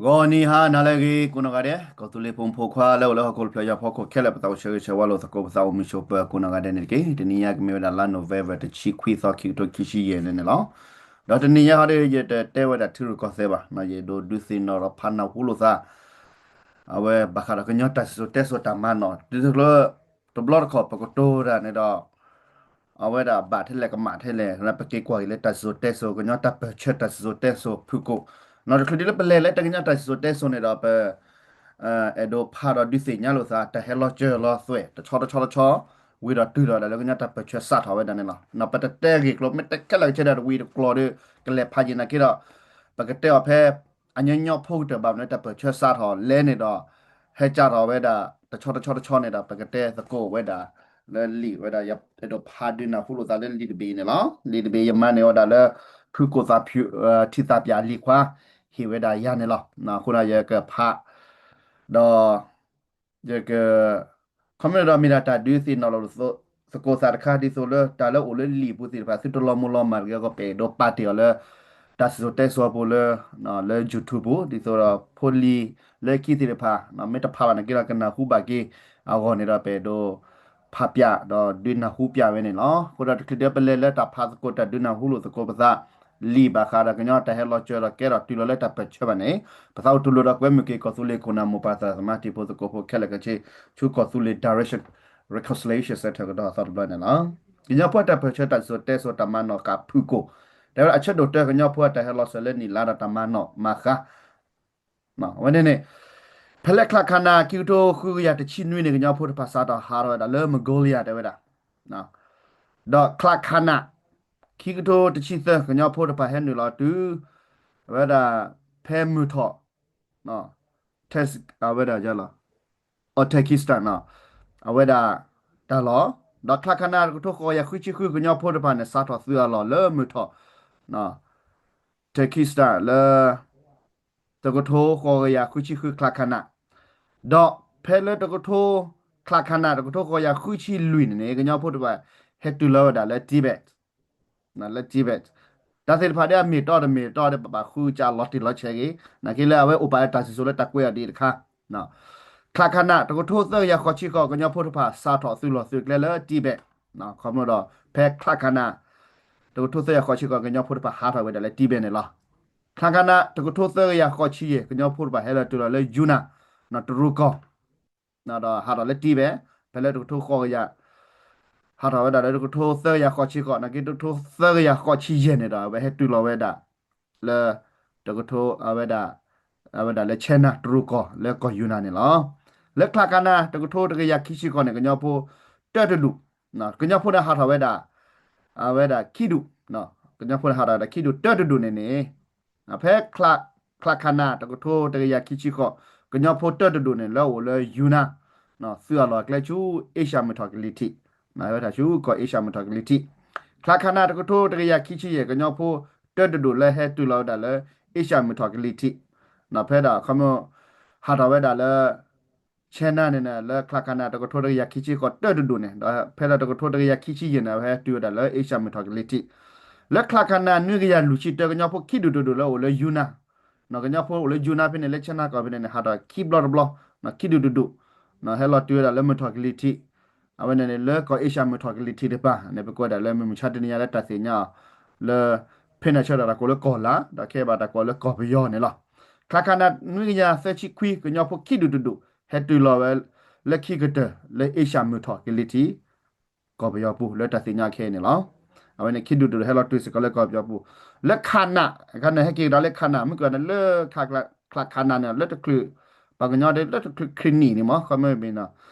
ဂီၤနံၤဟါနၤလၢအဂ့ၤ ကိးနီၢ်ဂၤဒဲး ကီၢ်သူလ့ၤဖိမုၣ်ဖိခွါလၢအိၣ်လၢဟီၣ်ခိၣ်ဖျၢၣ်ယွၤဖီခိၣ်ခဲလၢာ် ပသးအိၣ်ဆၢဂ့ၤဆၢဝါလိာ်သကိး ပသးအိၣ်မုာ်ဆိးပၢၤကိးနီၢ်ဂၤဒဲးန့ၣ်တက့ၢ်. တနံၤညါကမ့ၢ်ဝဲဒၣ်လါ November တဆံခွံသီ ခံကထိခံဆံယဲၢ်န့ၣ်န့ၣ်လီၤ. ဒီးတနံၤညါဟီဒီး ယတတဲဝဲဒၣ်ထံရူၢ်ကီၢ်သဲးဘၣ်, ယအဲၣ်ဒိးဒုးသ့ၣ်နီၣ်ဒီးဖးနၢ်ဟူလိာ်သး အဝဲဘၣ်ဃးဒီးကညီတၢ်စံၣ်စိၤတဲစိၤတၢ်မၤနီၣ် တုၤလၢ တဘျီတခီၣ် ပကတိၤတၢ်န့ၣ်ဒီး အဝဲဒၣ်ဘၣ်ထဲလဲၣ်ကမၣ်ထဲလဲၣ် ပက့ၤကွၢ်က့ၤလၢတၢ်စံၣ်စိၤတဲစိၤ ကညီတၢ်ပၢၢ်ဆၢတၢ်စံၣ်စိၤတဲစိၤဖုၣ်ကိာ်, နီၢ်တချုးဒ်လၢပလဲၤလၢတၢ်ကညီတၢ်စံၣ်စိၤတဲစိၤန့ၣ်ဒီး ပ အဲၣ်ဒိးဖးဒီးဒုးသ့ၣ်ညါလိာ်သး တၢ်ဟဲလီၤစၢၤလီၤသွဲၣ် တဆီတဆီတဆီ ဝံၤဒီးတုၤလီၤဒၣ်လၢကညီတၢ်ပၢၢ်ဆၢစးထီၣ်ဝဲဒၣ်န့ၣ်လီၤ. ပတတဲဂ့ၢ်ကျိၤ မ့ၢ်တဲခဲလၢာ်ကဆၢဒီးတဝံၤတကျိၤဒီး ကလဲၤဖးယံာ်နာ်က့ဒီး ပကတဲအီၤဖဲ အညီညီဖိကတၢၢ်ဘၣ်မနုၤတၢ်ပၢၢ်ဆၢစးထီၣ်လဲၣ်န့ၣ်ဒီး ဟဲကၢ်ထီၣ်ဝဲဒၣ် တဆီတဆီတဆီန့ၣ်ဒီး ပကတဲသကိးဝဲဒၣ် လၢလံာ်ဝဲဒၣ် ယအဲၣ်ဒိးဖးဒုးနၢ်ဟူလိာ်သးလၢလံာ်တဘ့ၣ်အံၤန့ၣ်လီၤ. လံာ်တဘ့ၣ်ယမၤန့ၢ်ဝဲဒၣ်လၢ ဖုၣ်ကိာ်သးဖၠူၣ် ထံသးပျၢ်လံာ်ခွါ ဟ့ၣ်ဝဲဒၣ်ယၤန့ၣ်လီၤ. အဃိဒီးယကဖး ဒီး ယက ခီမ့ၢ်ဒီးမ့ၢ်ဒၣ်တၢ်ဒုးသ့ၣ်နီၣ်လိာ်သကိးသးတခါ ဒ်သိးလၢတၢ်လၢအိၣ်လၢလံာ်ပူၤသ့ၣ်တဖၣ် သုတလီၤမူလီၤမၢ်တဂ့ၤအဂီၢ် ပအဲၣ်ဒိးပာ်တ့ၢ်အီၤလၢ တၢ်စံၣ်စိၤတဲစိၤအပူၤလၢ လၢ YouTube ပူၤ ဒ်သိးဒီးဖိလံၤလၢခံသ့ၣ်တဖၣ် မ့ၢ်တဖးဘၣ်နာ်က့ဒီး ကနၢ်ဟူဘၣ်က့ၤအဂီၢ်န့ၣ်ဒီး ပအဲၣ်ဒိးဖးပၠးဒီးဒုးနၢ်ဟူပၠးဝဲန့ၣ်လီၤ. အဃိဒီးတချုးဒီးပလဲၤလၢတၢ်ဖးသကိးတၢ်ဒုးနၢ်ဟူလိာ်သကိးပသး လံာ်ဘၣ်ဃးဒီးကညီတၢ်ဟဲလီၤစၢၤဒီးကဲထီၣ်တုၤလီၤလၢတၢ်ပၢၢ်ဆၢဘၣ်န့ၣ် ပသးအိၣ်တူၢ်လိာ်ဒီးကွဲမုာ်က့ၤ ကီၢ်သူလ့ၤခိၣ်နၢ်မိၢ်ပၢ်သရၣ်သမါတံၤဖိသကိးဖိခဲလၢာ်ခဲဆ့ ဆူကီၢ်သူလ့ၤ Direction Reconciliation Centre ကဒီးအသီတဘျီန့ၣ်လီၤ. ကညီဖိတၢ်ပၢၢ်ဆၢတၢ်စံၣ်စိၤတဲစိၤတၢ်မၤနီၣ်ဃာ်ဖုၣ်ကိာ် တဲဝဲဒၣ်အဆၢဒိၣ်တၢ ကညီဖိအတၢ်ဟဲလီၤစၢၤလၢနံၣ်လါဒီးတၢ်မၤနီၣ်မၤဃာ် ဝဲန့ၣ်န့ၣ် ဖဲလၢချးခးနး ခံကထိဃုကယၤတဆံနွံန့ၣ် ကညီဖိတဖၣ်စးထီၣ်ဟးထီၣ်ဝဲဒၣ်လၢ Mongolia တဲဝဲဒၣ် ဒီးချးခးနး ခံကထိတဆံသၢ ကညီဖိတဖၣ်ဟဲနုာ်လီၤတုၤ အဝဲဒၣ် ဖဲမုၢ်ထီၣ် အဝဲဒၣ် Uzbekistan အဝဲဒၣ်တၢ်လီၢ်, ဒီးချးခးနးတကထိဃိးကယၤဃုဆံဃု ကညီဖိတဖၣ်န့ၣ် စးထီၣ်သုးအလီၢ်လၢမုၢ်ထီၣ် Uzbekistan လၢ တကထိဃိးကယၤဃုဆံဃု ချးခးနး, ဒီးဖဲလၢတကထိ ချးခးနး တကထိဃိးကယၤဃုဆံလွံၢ်န့ၣ်န့ၣ် ကညီဖိတဖၣ် ဟဲတုၤလီၤဝဲဒၣ်လၢ Tibet လၢ Tibet တၢ်သ့ၣ်တဖၣ်ဒ်အမ့ၢ်တီဒီးမ့ၢ်တီဒီး ပဘၣ်ဃုကၢလီၤတံၢ်လီၤဆဲးက့ၤ နာ်က့လၢအဝဲအိၣ်ပာ်လၢတၢ်စံၣ်စိၤလၢတၢ်ကွဲးအီၤဒ်အံၤတခါ ချးခးနး တကထိသၢကယၤဃိးဆံဃိး ကညီဖိတဖၣ် စးထီၣ်သုးလီၢ်သုးကျဲလၢ Tibet ခီဖျိဒီး ဖဲချးခးနး တကထိသၢကယၤဃိးဆံဃိး ကညီဖိတဖၣ်ဟးထီၣ်ဝဲဒၣ်လၢ Tibet န့ၣ်လီၤ. ချးခးနး တကထိသၢကယၤဃိးဆံယဲၢ် ကညီဖိတဖၣ်ဟဲလီၤတုၤလီၤလၢ Yunnan တရူးကီၢ် ဒီးဟးထီၣ်လၢ Tibet ဖဲလၢတကထိဃိးကယၤ ဟးထီၣ်ဝဲဒၣ်လၢတကထိသၢကယၤဃိးဆံဃိး နာ်က့တကထိသၢကယၤဃိးဆံယဲၢ်န့ၣ်ဒီး အဝဲဟဲတုၤလီၤဝဲဒၣ် လၢ တကထိ အဝဲဒၣ် အဝဲဒၣ်လၢ China တရူးကီၢ် လၢကီၢ် Yunnan န့ၣ်လီၤ. လၢချးခးနး တကထိတကယၤခံဆံဃိးန့ၣ် ကညီဖိ တၢတဒူၣ် ကညီဖိန့ၣ်ဟးထီၣ်ဝဲဒၣ် အဝဲဒၣ်ခံဒူၣ် ကညီဖိန့ၣ်ဟးထီၣ်ဝဲဒၣ်ခံဒူၣ် တၢတဒူၣ်န့ၣ်န့ၣ် ဖဲ ချးခးနး တကထိတကယၤခံဆံဃိး ကညီဖိတၢတဒူၣ်န့ၣ် လၢအိၣ်လၢ Yunnan သုးအလီၢ်အကျဲဆူ အ့ရှၢၣ်မုၢ်ထီၣ်ကလံၤထံး ဝဲဒၣ်ဆူကီၢ်အ့ရှၢၣ်မုၢ်ထီၣ်ကလံၤထံး ချးခးနး တကထိတကယၤခံဆံယဲၢ် ကညီဖိတၢတဒူၣ်လၢဟဲတုၤလီၤဝဲဒၣ်လၢ အ့ရှၢၣ်မုၢ်ထီၣ်ကလံၤထံး ဖဲဒၣ်ခီမ ဟးထီၣ်ဝဲဒၣ်လၢ China န့ၣ်န့ၣ် လၢချးခးနး တကထိတကယၤခံဆံဃိး တၢတဒူၣ်န့ၣ် ဒီးဖဲလၢတကထိတကယၤခံဆံယဲၢ်န့ၣ် အဝဲဟဲတုၤဝဲဒၣ်လၢအ့ရှၢၣ်မုၢ်ထီၣ်ကလံၤထံး လၢချးခးနး နွံကယၤလွံၢ်ဆံတၢ ကညီဖိခံဒူၣ်တဒူၣ်လၢအိၣ်လၢ Yunnan ကညီဖိအိၣ်လၢ Yunnan ဖဲန့ၣ် လၢ China ကီၢ်ဖဲန့ၣ်န့ၣ် ဟးထီၣ်ခံဘျီတဘျီ ခံဒူၣ်တဒူၣ် ဟဲလီၤတုၤဝဲဒၣ်လၢမုၢ်ထီၣ်ကလံၤထံး အဝဲန့ၣ်န့ၣ် လၢကီၢ်အ့ရှၢၣ်မုၢ်ထီၣ်ကလံၤထံးတပၤန့ၣ် ပကွဲးဒၣ်လၢမုၢ်မဆါတနံၤညါလၢတၢ်သ့ၣ်ညါအီၤ လၢ ဖဲန့ၣ်ဆၢဒီးတၢ်ကိးလၢကီၢ်လၤ ဒီးခဲအံၤဘၣ်တၢ်ကိးလၢကီၢ်ပယီၤန့ၣ်လီၤ. ချးခးနး နွံကယၤသၢဆံခွံ ကညီဖိခံဒူၣ်တဒူၣ် ဟဲတုၤလီၤဝဲ လၢခံကတၢၢ် လၢအ့ရှၢၣ်မုၢ်ထီၣ်ကလံၤထံး ကီၢ်ပယီၤပူၤ လၢတၢ်သ့ၣ်ညါခဲအံၤန့ၣ်လီၤ. အဝဲန့ၣ် ခံဒူၣ်တဒူၣ်ဟဲလီၤတုၤစ့ၢ်ကီးလၢကီၢ်ပယီၤပူၤ လၢခးနး အခါန့ၣ် ဟဲက့ၤကဒီးလၢခးနး မ့ၢ်ကွၢ်န့ၣ် လၢ ချးခးနးန့ၣ် လၢတချုး ပှၤကညီဒ်လၢတချုးခရံာ်နံၣ်န့ၣ်မ့ၢ် ခီမ့ၢ်မ့ၢ်နီၤ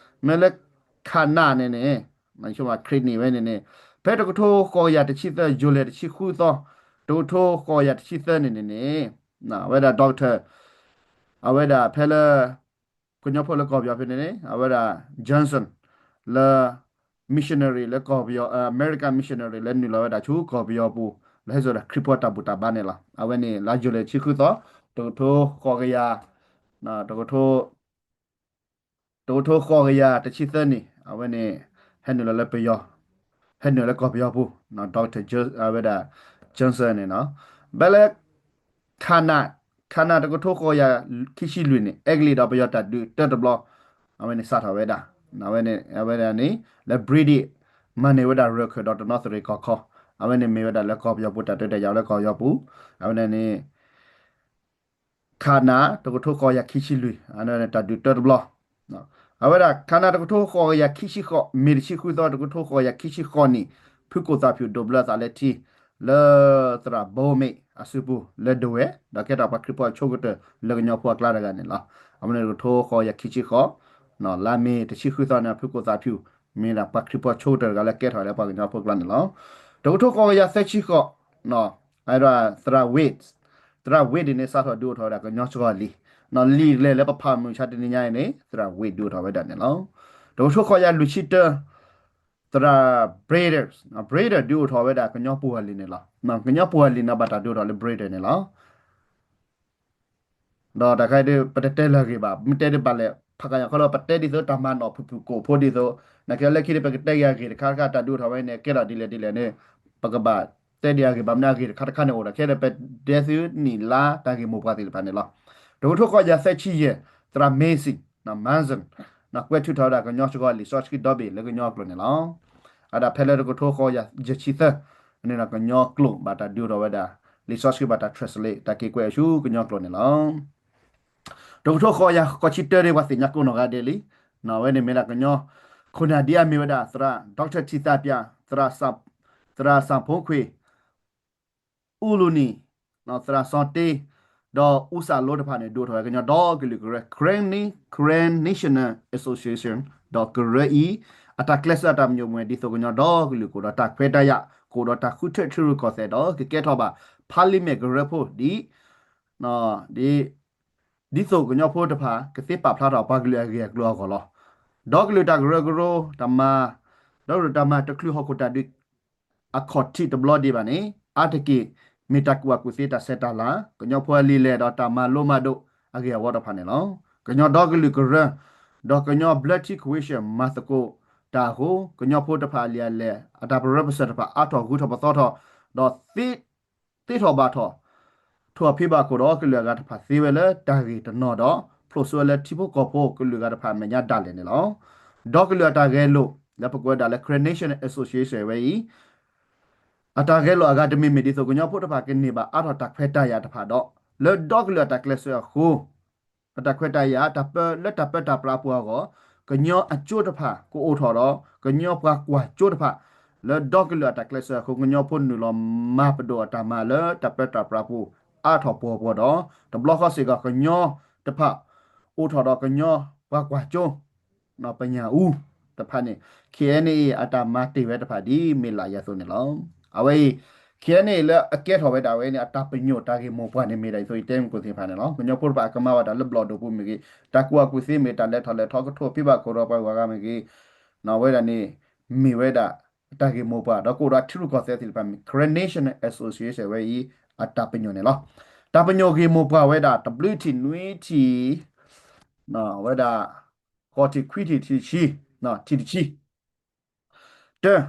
မ့ၢ်လၢ ခးနးန့ၣ်န့ၣ် ခရံာ်နံၣ်ဝဲန့ၣ်န့ၣ် ဖဲတကထိဃိးကယၤတဆံသၢ ယူၤလံတဆံဃုသီ တကထိဃိးကယၤတဆံသၢန့ၣ်န့ၣ်န့ၣ် အဝဲဒၣ် doctor အဝဲဒၣ်ဖဲလၢ ကညီဖိလၢကီၢ်ပယီၤဖဲန့ၣ်န့ၣ် အဝဲဒၣ် Johnson လၢ missionary လၢကီၢ်ပယီၤ American missionary လၢနုာ်လီၤဝဲဒၣ်ဆူကီၢ်ပယီၤပူၤ လၢဟဲစိာ်ဒၣ်ခရံာ်ဖိတၢ်ဘူၣ်တၢ်ဘါန့ၣ်လီၤ. အဝဲန့ၣ် လါယူၤလံတဆံဃုသီ တကထိဃိးကယၤ တကထိ တကထိဃိးကယၤတဆံသၢနံၣ် အဝဲန့ၣ် ဟဲနုာ်လီၤလၢပယီၤ ဟဲနုာ်လၢကီၢ်ပယီၤပူၤ doctor အဝဲဒၣ် Johnson န့ၣ်နီၤ ဘၣ်လၢ ခးနး ခါနၤတကထိဃိးကယၤခံဆံလွံၢ်န့ၣ် အဲကလံးဒီးပယီၤတၢ်ဒုးတၢတဘျီ အဝဲန့ၣ်စးထီၣ်ဝဲဒၣ် အဝဲန့ၣ် အဝဲဒၣ်န့ၣ် လၢ British မၤန့ၢ်ဝဲဒၣ်ရၢၢ်ခၢၣ်ဒီးတနီသရံၣ်ကီၢ်ခီ အဝဲန့ၣ်မ့ၢ်ဝဲဒၣ်လၢကီၢ်ပယီၤပူၤတၢ်ဒုးတၢ်ယၤလၢကီၢ်ပယီၤပူၤ အဝဲဒၣ်န့ၣ် ခါနၤတကထိဃိးကယၤခံဆံလွံၢ် အဝဲန့ၣ်တၢ်ဒုးတၢတဘျီ အဝဲဒၣ်ခါနၤတကထိဃိးကယၤခံဆံဃိး မ့ၢ်တဆံဃုသီတကထိဃိးကယၤခံဆံဃိးနံၣ် ဖုကိၣ်သးဖၠူၣ်ဒိးဘျၢသးလၢထံ လၢသရၣ်ဘိမ့ၣ်အစုပူၤလၢဒဝဲၢ် ဒီးကဲထီၣ်ပှၤခရံာ်ဖိအဆိကတၢၢ်လၢကညီဖိအကျါတဂၤန့ၣ်လီၤ. အဝဲန့ၣ်တကထိဃိးကယၤခံဆံဃိး လါမ့ၤတဆံဃုသီန့ၣ် ဖုကိၣ်သးဖၠူၣ် မ့ၢ်ဒၣ်ပှၤခရံာ်ဖိအဆိကတၢၢ်တဂၤလၢကဲထီၣ်လၢပှၤကညီဖိအကျါန့ၣ်လီၤ. တကထိဃိးကယၤသၢဆံဃိး သရၣ်ဝ့ၣ် သရၣ်ဝ့ၣ်ဒ်န့ၣ် စးထီၣ်ဒုးအိၣ်ထီၣ်ဝဲဒၣ်ကညီစှီၤလံာ် လံာ်လဲၢ်လၢပဖးမုၢ်ဆါတနံၤညါအံၤန့ၣ် သရၣ်ဝ့ၣ်ဒုးအိၣ်ထီၣ်ဝဲဒၣ်န့ၣ်လီၤ. တကထိဃိးကယၤလွံၢ်ဆံတၢ သရၣ် Brady Brady ဒုးအိၣ်ထီၣ်ဝဲဒၣ်ကညီပှၤလံာ်န့ၣ်လီၤ. ကညီပှၤလံာ်န့ၣ် ဘၣ်တၢ်ဒုးအိၣ်ထီၣ်လၢ Brady န့ၣ်လီၤ. ဒီးတၢ်ခါဒ် ပတတဲလၢအဂ့ၢ်ဘၣ် မ့ၢ်တဲဒ်ဘၣ်လဲၣ် ဖးကညးခီလၢပတဲဒ်သိးတၢ်မၤနီၣ်ဖုၣ်ဖုၣ်ကိာ်ဖိဒ်သိး နာ်က့လၢခံဒ်ပကတဲက့ၤအဂ့ၢ်တခါတခါ တၢ်ဒုးအိၣ်ထီၣ်ဝဲန့ၣ် ကဲထီၣ်ဒ်လဲၣ်ဒ်လဲၣ်န့ၣ် ပကဘၣ်တဲဒ်အဂ့ၢ်ဘၣ်မနုၤအဂ့ၢ်တခါတခါန့ၣ်အိၣ်ဒီး ခဲဒ်ပတဲသုနံၣ်လါတၢ်ဂ့ၢ်မိၢ်ပှၢ်သ့ၣ်တဖၣ်န့ၣ်လီၤ. တကထိဃိးကယၤသၢဆံယဲၢ် သရၣ် Mason Mason ကွဲးထုးထီၣ်ဝဲဒၣ်ကညီစှီၤလံာ်စီဆှံဒီဘ့ၣ်လၢကညီကျိာ်န့ၣ်လီၤ. အတၢ်ဖဲလၢတကထိဃိးကယၤယဲၢ်ဆံသၢ န့ၣ်ဒီးကညီကျိာ်ဘၣ်တၢ်ဒုးအိၣ်ထီၣ်ဝဲဒၣ် လံာ်စီဆှံဘၣ်တၢ် translate တၢ်က့ၤကွဲးအဆူကညီကျိာ်န့ၣ်လီၤ. တကထိဃိးကယၤဃိးဆံတၢဒ်ပှၤသ့ၣ်ညါကိးနီၢ်ဂၤဒဲးလံ, အဝဲန့ၣ်မ့ၢ်ဒၣ်ကညီ ခိၣ်နၢ်ဒ်အမ့ၢ်ဝဲဒၣ် သရၣ် Doctor ထံသးပၠး, သရၣ်စၣ်ဖိခွ့ၣ်, အူလူနံၣ်, သရၣ်စီၤတ့, ဒီးအူစၣ်လိတဖၣ်န့ၣ် ဒုးအိၣ်ထီၣ်ဝဲကညီဒီကလုာ်ကရၢ Karen Karen National Association ဒီးကရၢအံၤ အတၢ်ကျဲးစၢးအတၢ်ပညိၣ်မ့ၢ်ဝဲဒ်သိးကညီဒီကလုာ်ကအိၣ်ဒီးတၢ်ခွဲးတၢ်ယာ် ကအိၣ်ဒီးတၢ်ဃုထၢထံရူၢ်ကီၢ်သဲးဒီးကကဲထီၣ်ဘၣ် Parliament ကရၢဖိဒ် ဒ် ဒ်သိးကညီဖိတဖၣ် ကသ့ပာ်ဖျါထီၣ်ပှၤကလုာ်အဂ့ၢ်အကျိၤအဂီၢ်လီၤ. ဒီကလုာ်တၢ်ကရၢကရိတၢ်မၤ, ဒီကလုာ်တၢ်မၤတချုးဟီၣ်ခိၣ်တၢ်ဒုး အခီၣ်ထံးတဘျီဒံးဘၣ်န့ၣ် အါတက့ၢ် မ့ၢ်တၢ်ကူၣ်ဘၣ်ကူၣ်သ့တၢ်ဆဲးတၢ်လၤ, ကညီဖိအလံာ်လဲၢ်ဒီးတၢ်မၤလိမၤဒိးအဂ့ၢ်အဝီတဖၣ်န့ၣ်လီၤ. ကညီဒီကလုာ်ကရၢ ဒီးကညီဘျၢထံ Convention မၤသကိးတၢ်အဃိ ကညီဖိတဖၣ်အလံာ်အလဲၢ် အတၢ်ပရၢပစၢၤတဖၣ်အါထီၣ်ဂုၤထီၣ်ပသီထီၣ် ဒီး သ့ထီၣ်ဘၣ်ထီၣ် ထိၣ်ဖံးဘၣ်ခိၣ်ဒီးကလုာ်အဂၤတဖၣ်သ့ဝဲလၢတၢ်ဂ့ၢ်တနီၤဒီး ဖျိးစိဝဲလၢထံဖိကီၢ်ဖိကလုာ်ဂၤတဖၣ်အမဲာ်ညါဒၣ်လဲာ်န့ၣ်လီၤ. ဒီကလုာ်အတၢ်ဂဲၤလိာ် လၢပကွဲးဒၣ်လၢ Karen National Association ဝဲအံၤ အတၢ်ဂဲၤလိာ်အဂၤတမံၤမ့ၢ်ဒ်သိးကညီဖိတဖၣ်ကန့ၢ်ဘၣ်အါထီၣ်တၢ်ခွဲးတၢ်ယာ်တဖၣ်ဒီး လၢဒီကလုာ်အတၢ်ကျဲးစၢးအဃိ အတၢ်ခွဲးတၢ်ယာ် တၢ်ပၢလၢတၢ်ပၢတၢ်ပြးအပူၤအဂီၢ် ကညီအကၠိတဖၣ်ကအိၣ်ထီၣ်ဒီး ကညီပှၤကွၢ်ကၠိတဖၣ် လၢဒီကလုာ်အတၢ်ကျဲးစၢးအဃိ ကညီဖိနုာ်လီၤမၤပဒိၣ်အတၢ်မၤလၢတၢ်ပၢတၢ်ပြးအပူၤ အါထီၣ်ပှီၤပှီၤဒီး တဘျီဃီစ့ၢ်ကီး ကညီတဖၣ် အိၣ်ထီၣ်ဒီးကညီပှၤကွၢ်ကၠိ ပညၣ်အူတဖၣ်န့ၣ် KNA အတၢ်မၤတ့ၢ်ဝဲတဖၣ်ဒ်မ့ၢ်လၢယသိးန့ၣ်လီၤ. အဝဲအံၤ KNA လၢအကဲထီၣ်ဝဲဒၣ်ဝဲန့ၣ် အတၢ်ပညိၣ်တၢ်ဂ့ၢ်မိၢ်ပှၢ်န့ၣ်မ့ၢ်ဒၣ်ဒ်သိးယတဲမုၢ်ကိၣ်သ့ၣ်တဖၣ်န့ၣ်လီၤ. ကညီဖိတဖၣ်အကမၤဘၣ်တၢ်လၢဘျီၣ်ဒိၣ်ပူၤမ့ၢ်ဂ့ၤ, တၢ်ကူၣ်ဘၣ်ကူၣ်သ့မ့ၢ်ဂ့ၤ, တၢ်လဲၤထီၣ်လဲၤထီကထိၣ်ဖံးဘၣ်ခိၣ်ဒီးပှၤဂၤမ့ၢ်ဂ့ၤ, အဝဲဒၣ်န့ၣ် မ့ၢ်ဝဲဒၣ် တၢ်ဂ့ၢ်မိၢ်ပှၢ် ဒီးကအိၣ်ဒီးထံရူၢ်ကီၢ်သဲးသ့ၣ်တဖၣ်မ့ၢ် Karen National Association ဝဲအံၤ အတၢ်ပညိၣ်န့ၣ်လီၤ. တၢ်ပညိၣ်ဂ့ၢ်မိၢ်ပှၢ်ဝဲဒၣ် တဘျုးထံၣ်နွံထံၣ် ဝဲဒၣ် ဃိးထံၣ်ခွံထံၣ်ထံၣ်တဆံ, ထံၣ်တဆံ တၢ,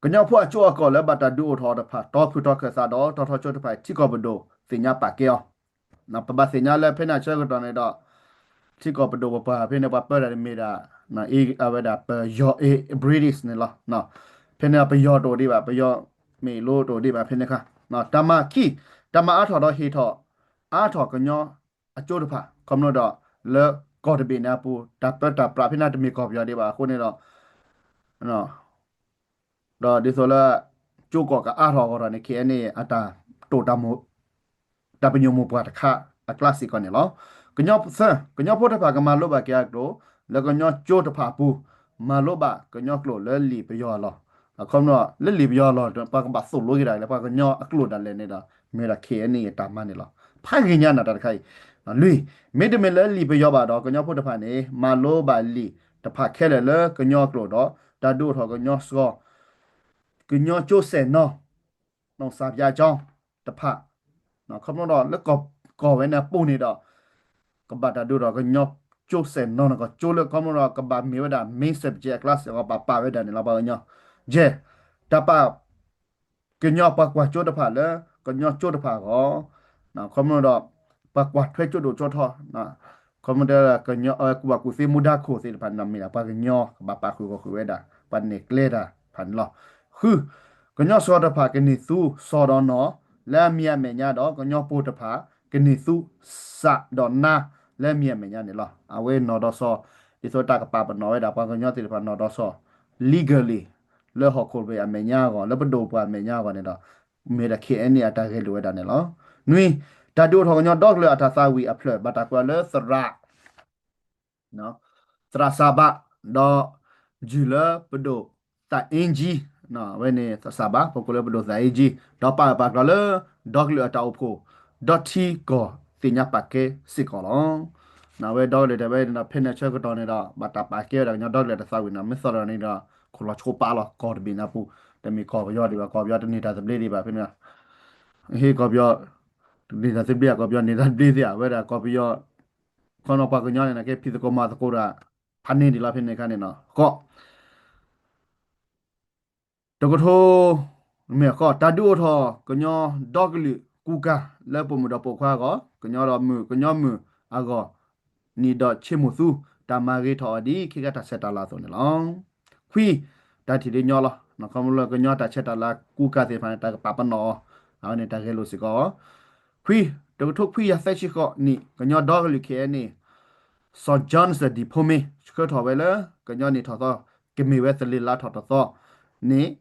ကညီဖိအကၠိအကီၢ်လၢဘၣ်တၢ်ဒုးအိၣ်ထီၣ်တဖၣ် တီၤဖုၣ်တီၤခၢၣ်သးဒီး တီၤထီကၠိတဖၣ် ထံကီၢ်ပဒိၣ်သ့ၣ်ညါပာ်ကဲအီၤ, ပဘၣ်သ့ၣ်ညါလၢဖဲန့ၣ်အဆၢကတီၢ်န့ၣ်ဒီး ထံကီၢ်ပဒိၣ်ပပှၢ်ဖဲန့ၣ် ပှၤပၢတၢ်န့ၣ်မ့ၢ်ဒၣ် အဝဲဒၣ်ပယီၤ British န့ၣ်လီၤ. ဖဲန့ၣ်ပယီၤတအိၣ်ဒံးဘၣ်, ပယီၤမ့ၢ်လိတအိၣ်ဒံးဘၣ်ဖဲန့ၣ်ခါ, တၢ်မၤခံ, တၢ်မၤအါထီၣ်ဒီးဟ့ၣ်ထီၣ် အါထီၣ်ကညီအကၠိတဖၣ် ခီဖျိဒီး လၢကီၢ်တဘ့ၣ်န့ၣ်အပူၤ တၢ်ပၢတၢ်ပြးဖဲန့ၣ်တမ့ၢ်ကီၢ်ပယီၤဒံးဘၣ်အဃိန့ၣ်ဒီး ဒီးဒ်သိးလၢ ကၠိကီၢ်ကအါထီၣ်အဂီၢ်ဒီးန့ၣ် KNA အတၢ်တိာ်တၢ်မိၣ် တၢ်ပညိၣ်မိၢ်ပှၢ်တခါအကျါစ့ၢ်ကီးန့ၣ်လီၤ. ကညီသၢ, ကညီဖိတဖၣ်ကမၤလိဘၣ်က့ၤအကျိာ် လၢကညီကၠိတဖၣ်အပူၤ မၤလိဘၣ်ကညီကျိာ်လၢလံာ်ပယီၤအလီၢ်, အခီပညီလၢလံာ်ပယီၤအလီၢ် ပှၤကဘၣ်သိၣ်လိက့ၤဒၣ်လဲာ် ပှၤကညီအကျိာ်ဒၣ်လဲာ်န့ၣ်ဒီး မ့ၢ်ဝဲဒၣ် KNA အတၢ်မၤန့ၣ်လီၤ. ဖးဂ့ၤညါနၤတၢ်တခါအံၤ, လွံၢ်, မ့တမ့ၢ်လၢလံာ်ပယီၤဘၣ်ဒီး ကညီဖိတဖၣ်န့ၣ် မၤလိဘၣ်လံာ်တဖၣ်ခဲလၢာ်လၢကညီအကျိာ်ဒီး တၢ်ဒုးအိၣ်ထီၣ်ကညီစှီၤ ကညီကၠိစဲၣ်နီၤ နီၢ်စၢ်ပျါကၠီတဖၣ်, ခီဖျိဒီးလၢကီၢ်ဝဲန့ၣ်အပူၤန့ၣ်ဒီး ကဘၣ်တၢ်ဒုးဒီးကညီကၠိစဲၣ်နီၤန့ၣ် ကီၢ်ကၠိလၢခီဖျိဒီးကဘၣ်မ့ၢ်ဝဲဒၣ် main subject အကျါစ့ၢ်ကီး ဘၣ်ပာ်ဝဲဒၣ်န့ၣ်လီၤ ပှၤကညီ, ယဲၢ်, တၢ်ပာ် ကညီပှၤကွၢ်ကၠိတဖၣ်လၢ ကညီကၠိတဖၣ်အဂီၢ်, ခီဖျိဒီး ပှၤကွၢ်ထွဲကၠိဒိၣ်ကၠိထီ, ခီမ့ၢ်တဲ ကညီ ကူၣ်ဘၣ်ကူၣ်သ့ မူဒါခိၣ်သ့ၣ်တဖၣ်န့ၣ်ဒီး မ့ၢ်ဒၣ်ပှၤကညီကဘၣ်ပာ်ဃုာ်ဂီၢ်ဃုာ်ဝဲဒၣ် ပှၤနဲၣ်ကျဲတၢ်တဖၣ်န့ၣ်လီၤ. ဃု, ကညီစီၤတဖၣ်ကန့ၢ်သူစီၤဒီးနီၢ် လၢအမံၤအမဲာ်ညါဒီး ကညီပိၢ်တဖၣ် ကန့ၢ်သူစးဒီးနါ လၢအမံၤအမဲာ်ညါန့ၣ်လီၤ. အဝဲနီၢ်ဒီးစီၤ ဒ်သိးတၢ်ကပာ်ပနီၣ်ဝဲဒၣ်ပှၤကညီသ့ၣ်တဖၣ်နီၢ်ဒီးစီၤ legally လၢဟီၣ်ခိၣ်တဘ့ၣ်အမဲာ်ညါအဂီၢ် လၢပဒိၣ်ပှၤအမဲာ်ညါအဂီၢ်န့ၣ်ဒီး မ့ၢ်ဝဲဒၣ် K N A အတၢ်ဂဲၤလိာ်ဝဲဒၣ်န့ၣ်လီၤ. နွံ, တၢ်ဒုးအိၣ်ထီၣ်ကညီဒီကလုာ်အတၢ်သးဝံၣ်အဖျၢၣ် ဘၣ်တၢ်ကွဲးအီၤလၢသရၣ် သရၣ်စၢ်ဘး ဒီး ယုၢ်လၢပဒိၣ်သးအ့ကၠံ, အဝဲန့ၣ်သရၣ်စၢ်ဘး ပကိးလၢပဒိၣ်သးအ့ကၠံ ဒီးပာ်အၢပာ်ကျီလၢ ဒီကလုာ်အတၢ်အိၣ်ဖှိၣ် ဒီးထံကီၢ်သ့ၣ်ညါပာ်ကဲစ့ၢ်ကီးလီၤ. အဝဲဒီကလုာ်တၢ်ဝဲန့ၣ်ဒီး ဖဲန့ၣ်အဆၢကတီၢ်န့ၣ်ဒီး ဘၣ်တၢ်ပာ်ကဲဝဲဒၣ်ကညီဒီကလုာ်အတၢ်သးဝံၣ်န့ၣ် မ့ၢ်သီၣ်လီၤန့ၣ်ဒီး ခိၣ်လီၤဆိပာ်လီၤ ကီၢ်တဘ့ၣ်ညါပူၤ, တမ့ၢ်ကီၢ်ပယီၤဒံးဘၣ် ကီၢ်ပယီၤတန့ၢ်တၢ်သဘျ့ဒံးဘၣ် ဖဲန့ၣ် ဟ့ၣ်ကီၢ်ပယီၤ တန့ၢ်တၢ်သဘျ့ ကီၢ်ပယီၤန့ၢ်တၢ်သဘျ့သ့ဧါ ဝဲဒၣ်ကီၢ်ပယီၤ ခီနီၢ်ပှၤကညီန့ၣ် ကဲဖံးသကိးမၤသကိးတၢ် ဖးန့ၢ်ဒံးလီၤ ဖဲန့ၣ်အခါန့ၣ်နီၤ ဃိး တကထိ မ့ၢ်ဃိး တၢ်ဒုးအိၣ်ထီၣ်ကညီဒီကလုာ်ကူကၤ လၢပိာ်မုၣ်ဒီးပိာ်ခွါအဂီၢ် ကညီဒီးမုၢ် ကညီမုၢ်အဂီၢ် နံၣ်ဒီးဆ့မိၢ်သူ တၢ်မၤဂ့ၤထီၣ်အီၤဒ်ခ့ခါတၢ်ဆဲးတၢ်လၤအသိးန့ၣ်လီၤ. ခွံ တၢ်ထံၣ်ဒုးညီလီၤ ခီဖျိလၢကညီတၢ်ဆဲးတၢ်လၤကူကၤသ့ၣ်တဖၣ်န့ၣ် တၢ်ကပာ်ပနီၣ်အီၤ အဝဲန့ၣ်တၢ်ဂဲၤလိာ်စ့ၢ်ကီး ခွံ တကထိခွံကယၤသၢဆံဃိးနံၣ် ကညီဒီကလုာ် K N A စီၤ Johnson De Pomey ဆှၢထီၣ်ဝဲလၢ ကညီနံၣ်ထီၣ်သီ ကမ့ၢ်ဝဲသလ့ၤလါထီၣ်တသီန့ၣ်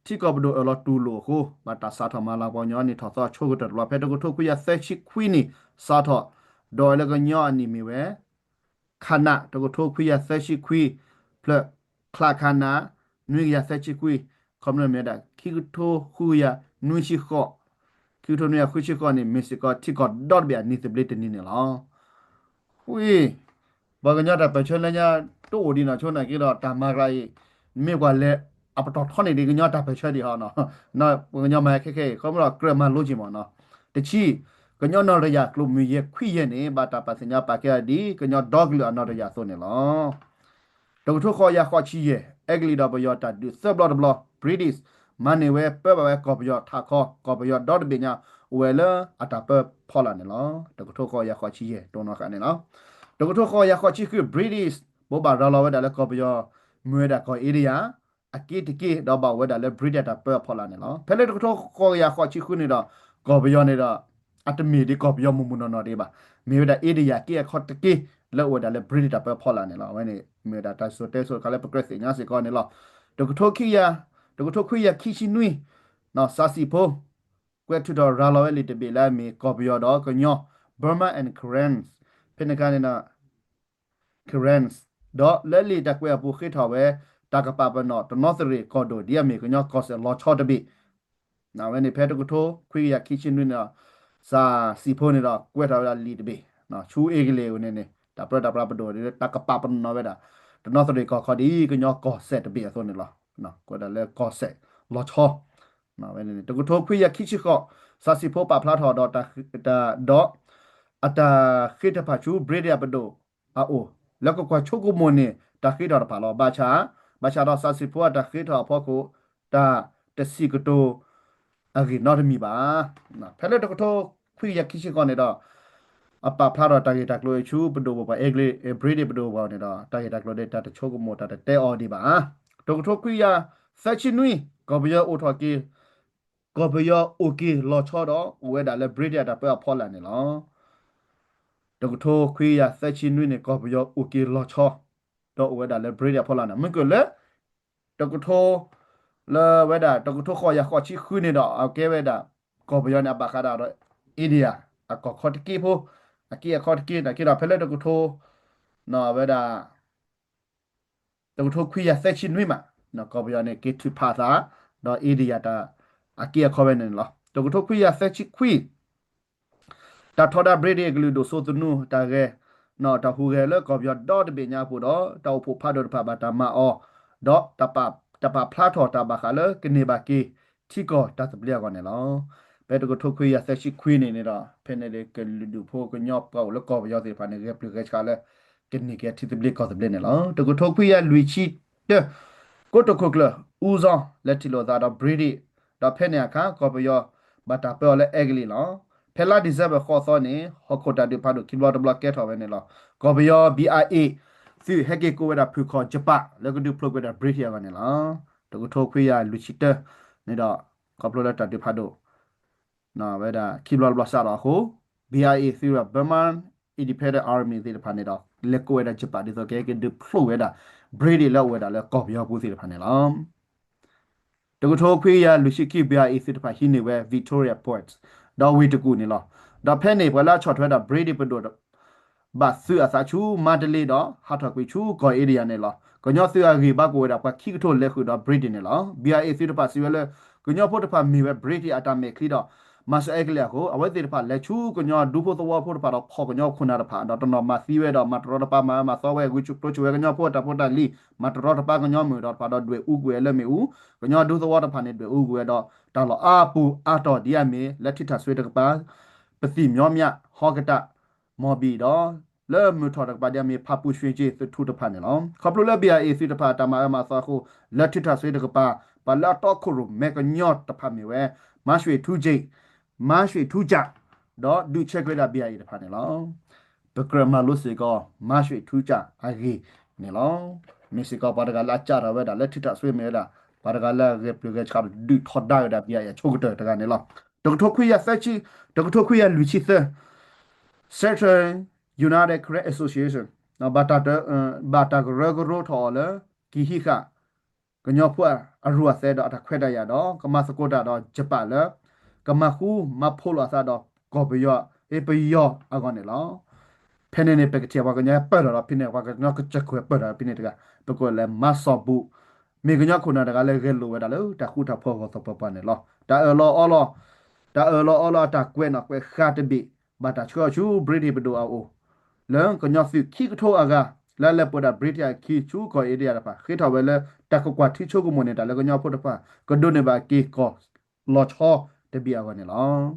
ထံကီၢ်ပဒိၣ်အၢၣ်လီၤတူၢ်လိာ်အဃိ ဘၣ်တၢ်စးထီၣ်မၤလၤကပီၤကညီနံၣ်ထီၣ်သီဆိကတၢၢ်တဘျီ ဖဲတကထိခွံကယၤသၢဆံခွံနံၣ် စးထီၣ် ဒီးဝဲလၢကညီအနံၣ်မ့ၢ်ဝဲ ခန တကထိခွံကယၤသၢဆံခွံ ဖျၢၣ်ချါခန နွံကယၤသၢဆံခွံ ခီဖျိမ့ၢ်ဝဲဒၣ် ခံကထိဃုကယၤနွံဆံဃိး ခံကထိနွံကယၤဃုဆံဃိးန့ၣ် မ့ၢ်စ့ၢ်ကီးထံကီၢ်ဒီတဘ့ၣ်အနံၤသဘျ့တနံၤန့ၣ်လီၤ. ဝံၤ ပှၤကညီတၢ်ပၢၢ်ဆၢလၢညါ တအိၣ်ဒံးနီၢ်ဆိနာ်က့ဒီး တၢ်မၤကျါအံၤ မ့ၢ်ပှၤလဲၤအပတီၢ်ထီန့ၣ်ဒ်ကညီတၢ်ပၢၢ်ဆၢဒံးဟီနီၤ ပှၤကညီမၤခဲခဲအံၤ ခီဖျိကြၢးမၤလိက့ၤမ့ၢ်နီၤ တဆံ ကညီနီၢ်တယၢ်ကျိၤမုၢ်ယဲၢ်ခွံယဲၢ်န့ၣ် ဘၣ်တၢ်ပာ်သ့ၣ်ညါပာ်ကဲအီၤဒ် ကညီဒီကလုာ်အနီၢ်တယၢ်အသိးန့ၣ်လီၤ. တကထိဃိးကယၤဃိးဆံယဲၢ် အဲကလံးဒီးပယီၤတၢ်ဒုးသၢဘျီတဘျီ British မၤန့ၢ်ဝဲပၢဘၣ်ဝဲကီၢ်ပယီၤထးခီ ကီၢ်ပယီၤဒီတဘ့ၣ်ညါ အိၣ်ဝဲလၢအတၢ်ပၢဖီလာ်န့ၣ်လီၤ. တကထိဃိးကယၤဃိးဆံယဲၢ် တိၢ်နီၣ်ဃာ်န့ၣ်လီၤ. တကထိဃိးကယၤဃိးဆံဃု British ဘိးဘၣ်ရၤလီၤဝဲဒၣ်လၢကီၢ်ပယီၤ မ့ၢ်ဝဲဒၣ်ကီၢ်အ့ဒယၤ အက့တက့ၢ် ဒီးဘၣ်အိၣ်ဝဲဒၣ်လၢ British တၢ်ပၢအဖီလာ်န့ၣ်လီၤ. ဖဲလၢတကထိဃိးကယၤဃိးဆံဃုန့ၣ်ဒီး ကီၢ်ပယီၤန့ၣ်ဒီး အတမ့ၢ်ဒ်ကီၢ်ပယီၤမုၢ်မုၢ်နီၢ်နီၢ်ဒံးဘၣ်. မ့ၢ်ဝဲဒၣ်အ့ဒယၤက့အခီတက့ၢ် လၢအိၣ်ဝဲဒၣ်လၢ British တၢ်ပၢအဖီလာ်န့ၣ်လီၤ. အဝဲန့ၣ်မ့ၢ်ဝဲဒၣ်တၢ်စိၤတဲစိၤတခါလၢပကြၢးသ့ၣ်ညါစ့ၢ်ကီးန့ၣ်လီၤ. တကထိခံကယၤ တကထိခွံကယၤခံဆံနွံ စီၤစံၣ်ဖိ ကွဲးထုးထီၣ်ရၤလီၤဝဲလံာ်တဘ့ၣ်လၢအမ့ၢ်ကီၢ်ပယီၤဒီးကညီ Burma and Karen ဖဲန့ၣ်အခါန့ၣ်ဒီး Karen ဒီးလၢလံာ်တၢ်ကွဲးအပူၤဃ့ထီၣ်ဝဲ တၢ်ကပာ်ပနီၣ်တနီသရံၣ်ကီၢ်ဒိၣ် ဒ်အမ့ၢ်ကညီကီၢ်စဲၣ်လီၤဆီတဘ့ၣ် အဝဲန့ၣ်ဖဲတကထိခွံကယၤခံဆံနွံန့ၣ်ဒီး စီၤစံၣ်ဖိန့ၣ်ဒီး ကွဲးထီၣ်ဝဲဒၣ်လံာ်တဘ့ၣ် ဆူအ့ကလံးအအိၣ်န့ၣ်န့ၣ် တၢ်ပၢတၢ်ပြးပဒိၣ် တၢ်ကပာ်ပနီၣ်ဝဲဒၣ် တနီသရံၣ်ကီၢ်ခီဒ်ကညီကီၢ်စဲၣ်တဘ့ၣ်အသိးန့ၣ်လီၤ. ကွဲးဒၣ်လၢကီၢ်စဲၣ်လီၤဆီ တကထိခွံကယၤခံဆံဃိး စီၤစံၣ်ဖိပာ်ဖျါထီၣ်ဒီး ဒီး အတၢ်ဃ့တဖၣ်ဆူ British အပဒိၣ်အအိၣ် လၢကကွၢ်ဆိကမိၣ်န့ၣ် တၢ်ဃ့ထီၣ်တဖၣ်လီၤ. ဘၣ်ဆၣ် ဘၣ်ဆၣ်ဒီးစီၤစံၣ်ဖိအတၢ်ဃ့ထီၣ်အဖီခိၣ် တၢ်တစံးကတိၤအဂ့ၢ်နီတမံၤဘၣ်. ဖဲလၢတကထိခွံကယၤခံဆံဃိးန့ၣ်ဒီး အပာ်ဖျါထီၣ်တၢ်ဂ့ၢ်တၢ်ကျိၤအံၤဆူပဒိၣ်ပပှၢ် British ပဒိၣ်ပပှၢ်န့ၣ်ဒီး တၢ်ဂ့ၢ်တၢ်ကျိၤဒီးတၢ်တဆိကမိၣ်တၢ်တတဲအီၤဒံးဘၣ်. တကထိခွံကယၤသၢဆံနွံ ကီၢ်ပယီၤအိၣ်ထီၣ်က့ၤ ကီၢ်ပယီၤအိၣ်က့ၤလီၤဆီဒီး အိၣ်ဝဲဒၣ်လၢ British အတၢ်ပၢအဖီလာ်န့ၣ်လီၤ. တကထိခွံကယၤသၢဆံနွံန့ၣ် ကီၢ်ပယီၤအိၣ်က့ၤလီၤဆီ ဒီးအိၣ်ဝဲဒၣ်လၢ British အဖီလာ်န့ၣ် မ့ၢ်ကၢၢ်လၢ တကထိ လၢဝဲဒၣ် တကထိဃိးကယၤဃိးဆံဃုန့ၣ်ဒီး အကဲဝဲဒၣ် ကီၢ်ပယီၤန့ၣ် အဘၣ်ဃးဒၣ်ဒီး India အကီၢ်ခီတက့ၢ်ဖိ အက့အခီတက့ၢ် တၢ်က့ဒီး ဖဲလၢတကထိ ဝဲဒၣ် တကထိခွံကယၤသၢဆံနွံမး ကီၢ်ပယီၤန့ၣ် က့ၤထုးဖးအသး ဒီး India တၢ်အက့အခီဝဲန့ၣ်န့ၣ်လီၤ. တကထိခွံကယၤသၢဆံခွံ တၢ်ထီဒါ British အကလုာ်ဒိၣ်စိသနူ တၢ်ဂဲၤ တၢ်ဟူးဂဲၤလၢကီၢ်ပယီၤဒီတဘ့ၣ်ညါအပူၤဒီး တၢ်အိၣ်ဖှိၣ်ဖးဒိၣ်တဖၣ်ဘၣ်တၢ်မၤအီၤ ဒီး တၢ်ပာ်ဖျါထီၣ်တၢ်ဘၣ်ဃးလၢကန့ၢ်ဘၣ်က့ၤ ထံကီၢ်တၢ်သဘျ့အဂီၢ်န့ၣ်လီၤ. ဖဲတကထိခွံကယၤသၢဆံခွံန့ၣ်န့ၣ်ဒီး ဖဲန့ၣ်လၢကလုာ်ဒူၣ်ဖိကညီပှၤအိၣ်လၢကီၢ်ပယီၤသ့ၣ်တဖၣ်န့ၣ် ဂဲၤပျုၢ်ဂဲၤဆှးလၢ ကန့ၢ်က့ၤထံသဘျ့ကီၢ်သဘျ့န့ၣ်လီၤ. တကထိခွံကယၤလွံၢ်ဆံတၢ ကိတိာ်ခိၣ်ကျၢၢ် အူစီ လဲၤထံၣ်လိာ်သးဒီး British ဒီးဖဲန့ၣ်အခါ ကီၢ်ပယီၤ ဘၣ်တၢ်ပၢအီၤလၢအဲကလံးလီၤ. ဖဲလါ December ဃိးသီန့ၣ် ဟီၣ်ခိၣ်တၢ်ဒုးဖးဒိၣ်ခံဘျီတဘျီကဲထီၣ်ဝဲန့ၣ်လီၤ. ကီၢ်ပယီၤ B I A သုးဟဲက့ၤကိးဝဲဒၣ်ဖုၣ်ခီၣ် Japan လၢကဒုးဖျိးကွံာ်ဝဲဒၣ် British အဂီၢ်န့ၣ်လီၤ. တကထိခွံကယၤလွံၢ်ဆံတၢန့ၣ်ဒီး ခီဖျိလၢတၢ်ဒုးဖးဒိၣ် ဝဲဒၣ်ခံဘျီတဘျီစးထီၣ်အဃိ B I A သုးဒီး Burma Independent Army သ့ၣ်တဖၣ်န့ၣ်ဒီး လဲၤကိးဝဲဒၣ် Japan ဒ်သိးကဟဲက့ၤဒုးဖျိးဝဲဒၣ် British လၢအအိၣ်ဝဲဒၣ်လၢကီၢ်ပယီၤပူၤသ့ၣ်တဖၣ်န့ၣ်လီၤ. တကထိခွံကယၤလွံၢ်ဆံခံ B I A သုးတဖၣ်ဟံးန့ၢ်ဝဲ Victoria Point ဒီးဝ့ၢ်တကူၣ်န့ၣ်လီၤ. ဒီးဖဲန့ၣ် ပှၤလၢအဆီၣ်ထွဲဒၣ် British ပဒိၣ် ဘၣ်သုးအသးဆူမါတလ့ဒီး ဟးထီၣ်ကွံာ်ဆူကီၢ် India န့ၣ်လီၤ. ကညီသုးအဂံၢ်ဘါကအိၣ်ဝဲဒၣ်ပှၤခံကထိလဲၤဃုာ်ဒီး British န့ၣ်လီၤ. B I A သုးတဖၣ်စံးဝဲလၢ ကညီဖိတဖၣ်မ့ၢ်ဝဲ British အတၢ်မဲာ်ချံဒီး မၤစၢၤအဲကလံးအဃိ အဝဲသ့ၣ်တဖၣ်လဲၤဆူကညီဒူဖိသဝီဖိတဖၣ်ဒီးဖီၣ်ကညီခိၣ်နၢ်တဖၣ် ဒီးတနီၤမၤသံဝဲဒီး မၤတရီတပါ မၤမၤသီဝဲ ဂုာ်ကျိၤစၢၤဝဲကညီဖိအတၢ်ဖိတၢ်လံၤ မၤတရီတပါကညီမုၢ်ဒီးတဖၣ်ဒီးဒွဲၣ်အူကွံာ်ဝဲလၢမ့ၣ်အူ ကညီဒူသဝီတဖၣ်န့ၣ် ဒွဲၣ်အူကွံာ်ဝဲဒီး တၢ်လီၢ်အါပူၤအါတီၢ်ဒ်အမ့ၢ် လၢထံထၣ်စွ့တကပၤ ပသံၣ်မၠီမၠး ဟီကတၢၣ် မီၢ်ဘံၣ်ဒီး လၢမုၢ်ထီၣ်တကပၤဒ်အမ့ၢ် ဖၣ်ပူၤရွှ့ၣ်ကၠ့ၣ်သထူၣ်တဖၣ်န့ၣ်လီၤ. ခီဖျိလၢ B I A သုးတဖၣ်အတၢ်မၤအၢမၤသီအဃိ လၢထံထၣ်စွ့တကပၤ ပှၤလၢအတီခိၣ်ရိၣ်မဲကညီတဖၣ်မ့ၢ်ဝဲ မၤရွှ့ၣ်ထူကၠ့ၣ် မၤရွှ့ၣ်ထူကၠၣ် ဒီးဒုးဆဲးကွံာ်ဝဲဒၣ် B I A တဖၣ်န့ၣ်လီၤ. ပကြၢးမၤလိစ့ၢ်ကီး မၤရွှ့ၣ်ထူကၠၣ်အဂ့ၢ်န့ၣ်လီၤ. မ့ၢ်စ့ၢ်ကီးပှၤတဂၤလၢအကၢ်ထီၣ်ဝဲဒၣ်လၢထံထၣ်စွ့မ့ၢ်ဝဲဒၣ် ပှၤတဂၤလၢအဂဲၤပျုၢ်ဂဲၤဆှးဒီးဒုးထီဒါဝဲဒၣ် B I A အဆိကတၢၢ်တဂၤန့ၣ်လီၤ. တကထိခွံကယၤသၢဆံ တကထိခွံကယၤလွံၢ်ဆံသၢ Central United Karen Association ဘၣ်တၢ်တ ဘၣ်တၢ်ကရၢကရိထီၣ်အီၤလၢ ကံၢ်ဟံးဃာ် ကညီဖိအရူၢ်အသဲဒီးအတၢ်ခွဲးတၢ်ယာ်ဒီး ကမၤသကိးတၢ်ဒီး Japan လၢ ကမၤဃူမၤဖိးလိာ်အသးဒီးကီၢ်ပယီၤ အ့ ပယီၤအဂီၢ်န့ၣ်လီၤ. ဖဲန့ၣ်န့ၣ် ပကထံၣ်ပှၤကညီဟဲပၢၢ်ထီၣ်ဒီးဖဲန့ၣ် ပှၤကညီကစၢၢ်ခိၣ်ဟဲပၢၢ်ထီၣ်ဖဲန့ၣ်တဂၤ ပကိးလၢ မၤစီၣ်ဘူၣ် မ့ၢ်ကညီခိၣ်နၢ်တဂၤလၢဂဲၤလိာ်ဝဲဒၣ်လၢတၢ်ဃူတၢ်ဖိးအဂီၢ်သပှၢ်ပှၢ်န့ၣ်လီၤ. တၢ်အၢၣ်လီၤအီလီၤ တၢ်အၢၣ်လီၤအီလီၤအတၢ်ကွဲးနီၣ်ကွဲးဃါတဘ့ၣ် ဘၣ်တၢ်ဆှၢအီၤဆူ British ပဒိၣ်အအိၣ် လၢကညီသုးခံကထိအဂၤ လၢအလဲၤပှဲၤဒၣ် British အခံဆူကီၢ် India တဖၣ် ဃ့ထီၣ်ဝဲလၢ တၢ်ကကွၢ်ထံဆိကမိၣ်န့ၢ်တၢ်လၢကညီဖိတဖၣ် ကဒိးန့ၢ်ဘၣ်က့ၤကီၢ်လီၤဆီတဘ့ၣ်အဂီၢ်န့ၣ်လီၤ.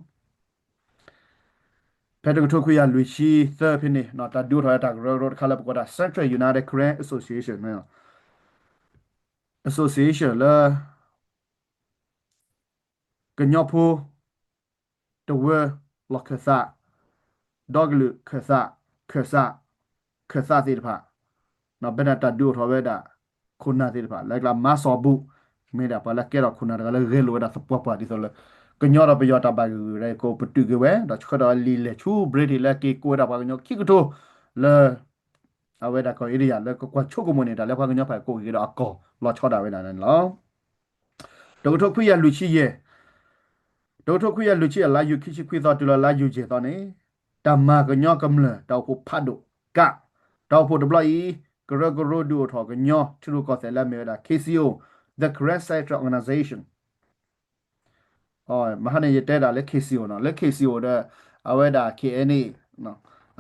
ဖဲတကထိခွံကယၤလွံၢ်ဆံသၢဖဲန့ၣ် တၢ်ဒုးအိၣ်ထီၣ်ဝဲတၢ်ကရၢကရိတခါလၢပကိးတၢ် Central United Karen Association, Association လၢ ကညီဖိ တဝၢလီၢ်ခၢၣ်သး, ဒီကလုာ်ခၢၣ်သး, ခၢၣ်စး, ခၢၣ်သးသ့ၣ်တဖၣ်, ဘၣ်တၢ်ဒုးအိၣ်ထီၣ်ဝဲဒၣ် ခိၣ်နၢ်သ့ၣ်တဖၣ် လၢအကျါမၤစီၣ်ဘူၣ်, မ့ၢ်ဒၣ်ပှၤလၢကဲထီၣ်ခိၣ်နၢ်တဂၤလၢဂဲၤလိာ်ဝဲဒၣ်သပှၢ်ပှၢ်ဒ်သိးလၢ ကညီဒီးပယီၤတၢ်ဘၣ်ဂ့ၢ်ဂူာ်ဒၣ်အံၤ ကအိၣ်ပတုာ်က့ၤဝဲ ဒီးဆှၢဒီးလံာ်လဲၢ်ဆူ British လၢက့ၤကိးဝဲဒၣ်ပှၤကညီခံကထိလၢ အဝဲဒၣ်ကီၢ် India လၢကကွၢ်ဆိကမိၣ်န့ၢ်တၢ်လၢပှၤကညီဖၣ်ကိးဂ့ၤဒီးအကီၢ်လီၤဆီဒၣ်ဝဲဒၣ်န့ၣ်လီၤ. တကထိခွံကယၤလွံၢ်ဆံယဲၢ်, တကထိခွံကယၤလွံၢ်ဆံယဲၢ် လါယူၤခံဆံခွံသီတုၤလီၤလါယူၤယဲၢ်သီန့ၣ် တၢ်မၤကညီကမျၢၢ်တၢ်အိၣ်ဖှိၣ်ဖးဒိၣ်ကး, တၢ်အိၣ်ဖှိၣ်တဘျီအံၤ ကရၢကရိဒုးအိၣ်ထီၣ်ကညီထံရူၢ်ကီၢ်သဲးလၢအမ့ၢ်ဝဲဒၣ် K C O, the Karen Central Organization မဟါန့ၣ်ယတဲဒၣ်လၢ K C O နီၤ, လၢ K C O ဒီး အဝဲဒၣ် K N A,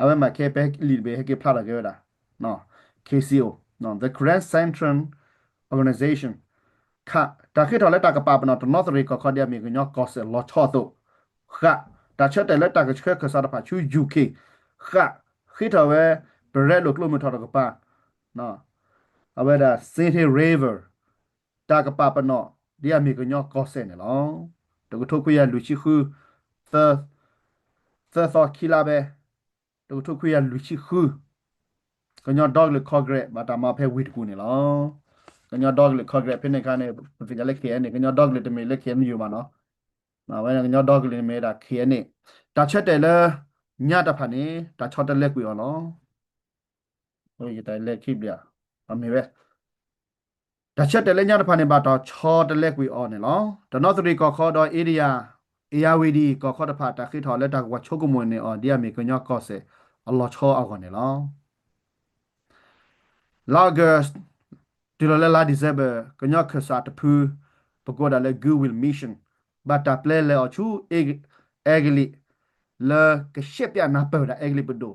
အဝဲမ့ၢ်ခဲဖဲလံာ်တဘ့ၣ်ဟဲက့ၤဖျါထီၣ်က့ၤဝဲဒၣ် K C O, the Karen Central Organization ခး တၢ်ဃ့ထီၣ်လၢတၢ်ကပာ်ပနီၣ်တနီသရံၣ်ကီၢ်ခီဒ်အမ့ၢ်ကညီကီၢ်စဲၣ်လီၤဆီအသိး, ဃး တၢ်ဆၢတဲာ်လၢတၢ်ကဆှၢခၢၣ်စးတဖၣ်ဆူ U K, ဃး ဃ့ထီၣ်ဝဲ ပရဲလိာ်ကျိမုၢ်ထီၣ်တကပၤ အဝဲဒၣ် Singing River တၢ်ကပာ်ပနီၣ် ဒ်အမ့ၢ်ကညီကီၢ်စဲၣ်န့ၣ်လီၤ. တကထိခွံကယၤလွံၢ်ဆံဃု သၢသီခံလါဘဲ တကထိခွံကယၤလွံၢ်ဆံဃု ကညီဒီကလုာ် Congress ဘၣ်တၢ်မၤဖဲဝ့ၢ်တကူၣ်န့ၣ်လီၤ. ကညီဒီကလုာ် Congress ဖဲန့ၣ်အခါန့ၣ် ပသ့ၣ်ညါလၢ K N A န့ၣ် ကညီဒီကလုာ်တမ့ၢ်လၢ K N U မးနီၤ, အဝဲန့ၣ်ကညီဒီကလုာ်န့ၣ်မ့ၢ်ဝဲဒၣ် K N A, တၢ်ဆၢတဲာ်လၢ ညါတဖၣ်န့ၣ် တၢ်ဆီတလဲကွံာ်အီၤလီၤ. ယတၢ်လဲၤခံဘျီ အမ့ၢ်ဝဲ တၢ်ဆၢတဲာ်လၢညါတဖၣ်န့ၣ် ဘၣ်တၢ်ဆီတလဲကွံာ်အီၤန့ၣ်လီၤ. တနီသရံၣ်ကီၢ်ခီဒီး India, Ayeyarwady ကီၢ်ခီတဖၣ် တၢ်ဃ့ထီၣ်လၢတၢ်ကဝီၤဆိကမိၣ်န့ၢ်အီၤ ဒ်အမ့ၢ်ကညီကီၢ်စဲၣ်အလီၤဆီအဂီၢ်န့ၣ်လီၤ. လါအီကူး တုၤလီၤလၢလါ December ကညီခၢၣ်စးတဖု ပကိးဒၣ်လၢ Goodwill Mission ဘၣ်တၢ်ပျဲလဲၤအီၤဆူ အဲကလံး လၢကရှဲပၠးနၢ်ပၢၢ်ဝဲဒၣ်အဲကလံးပဒိၣ်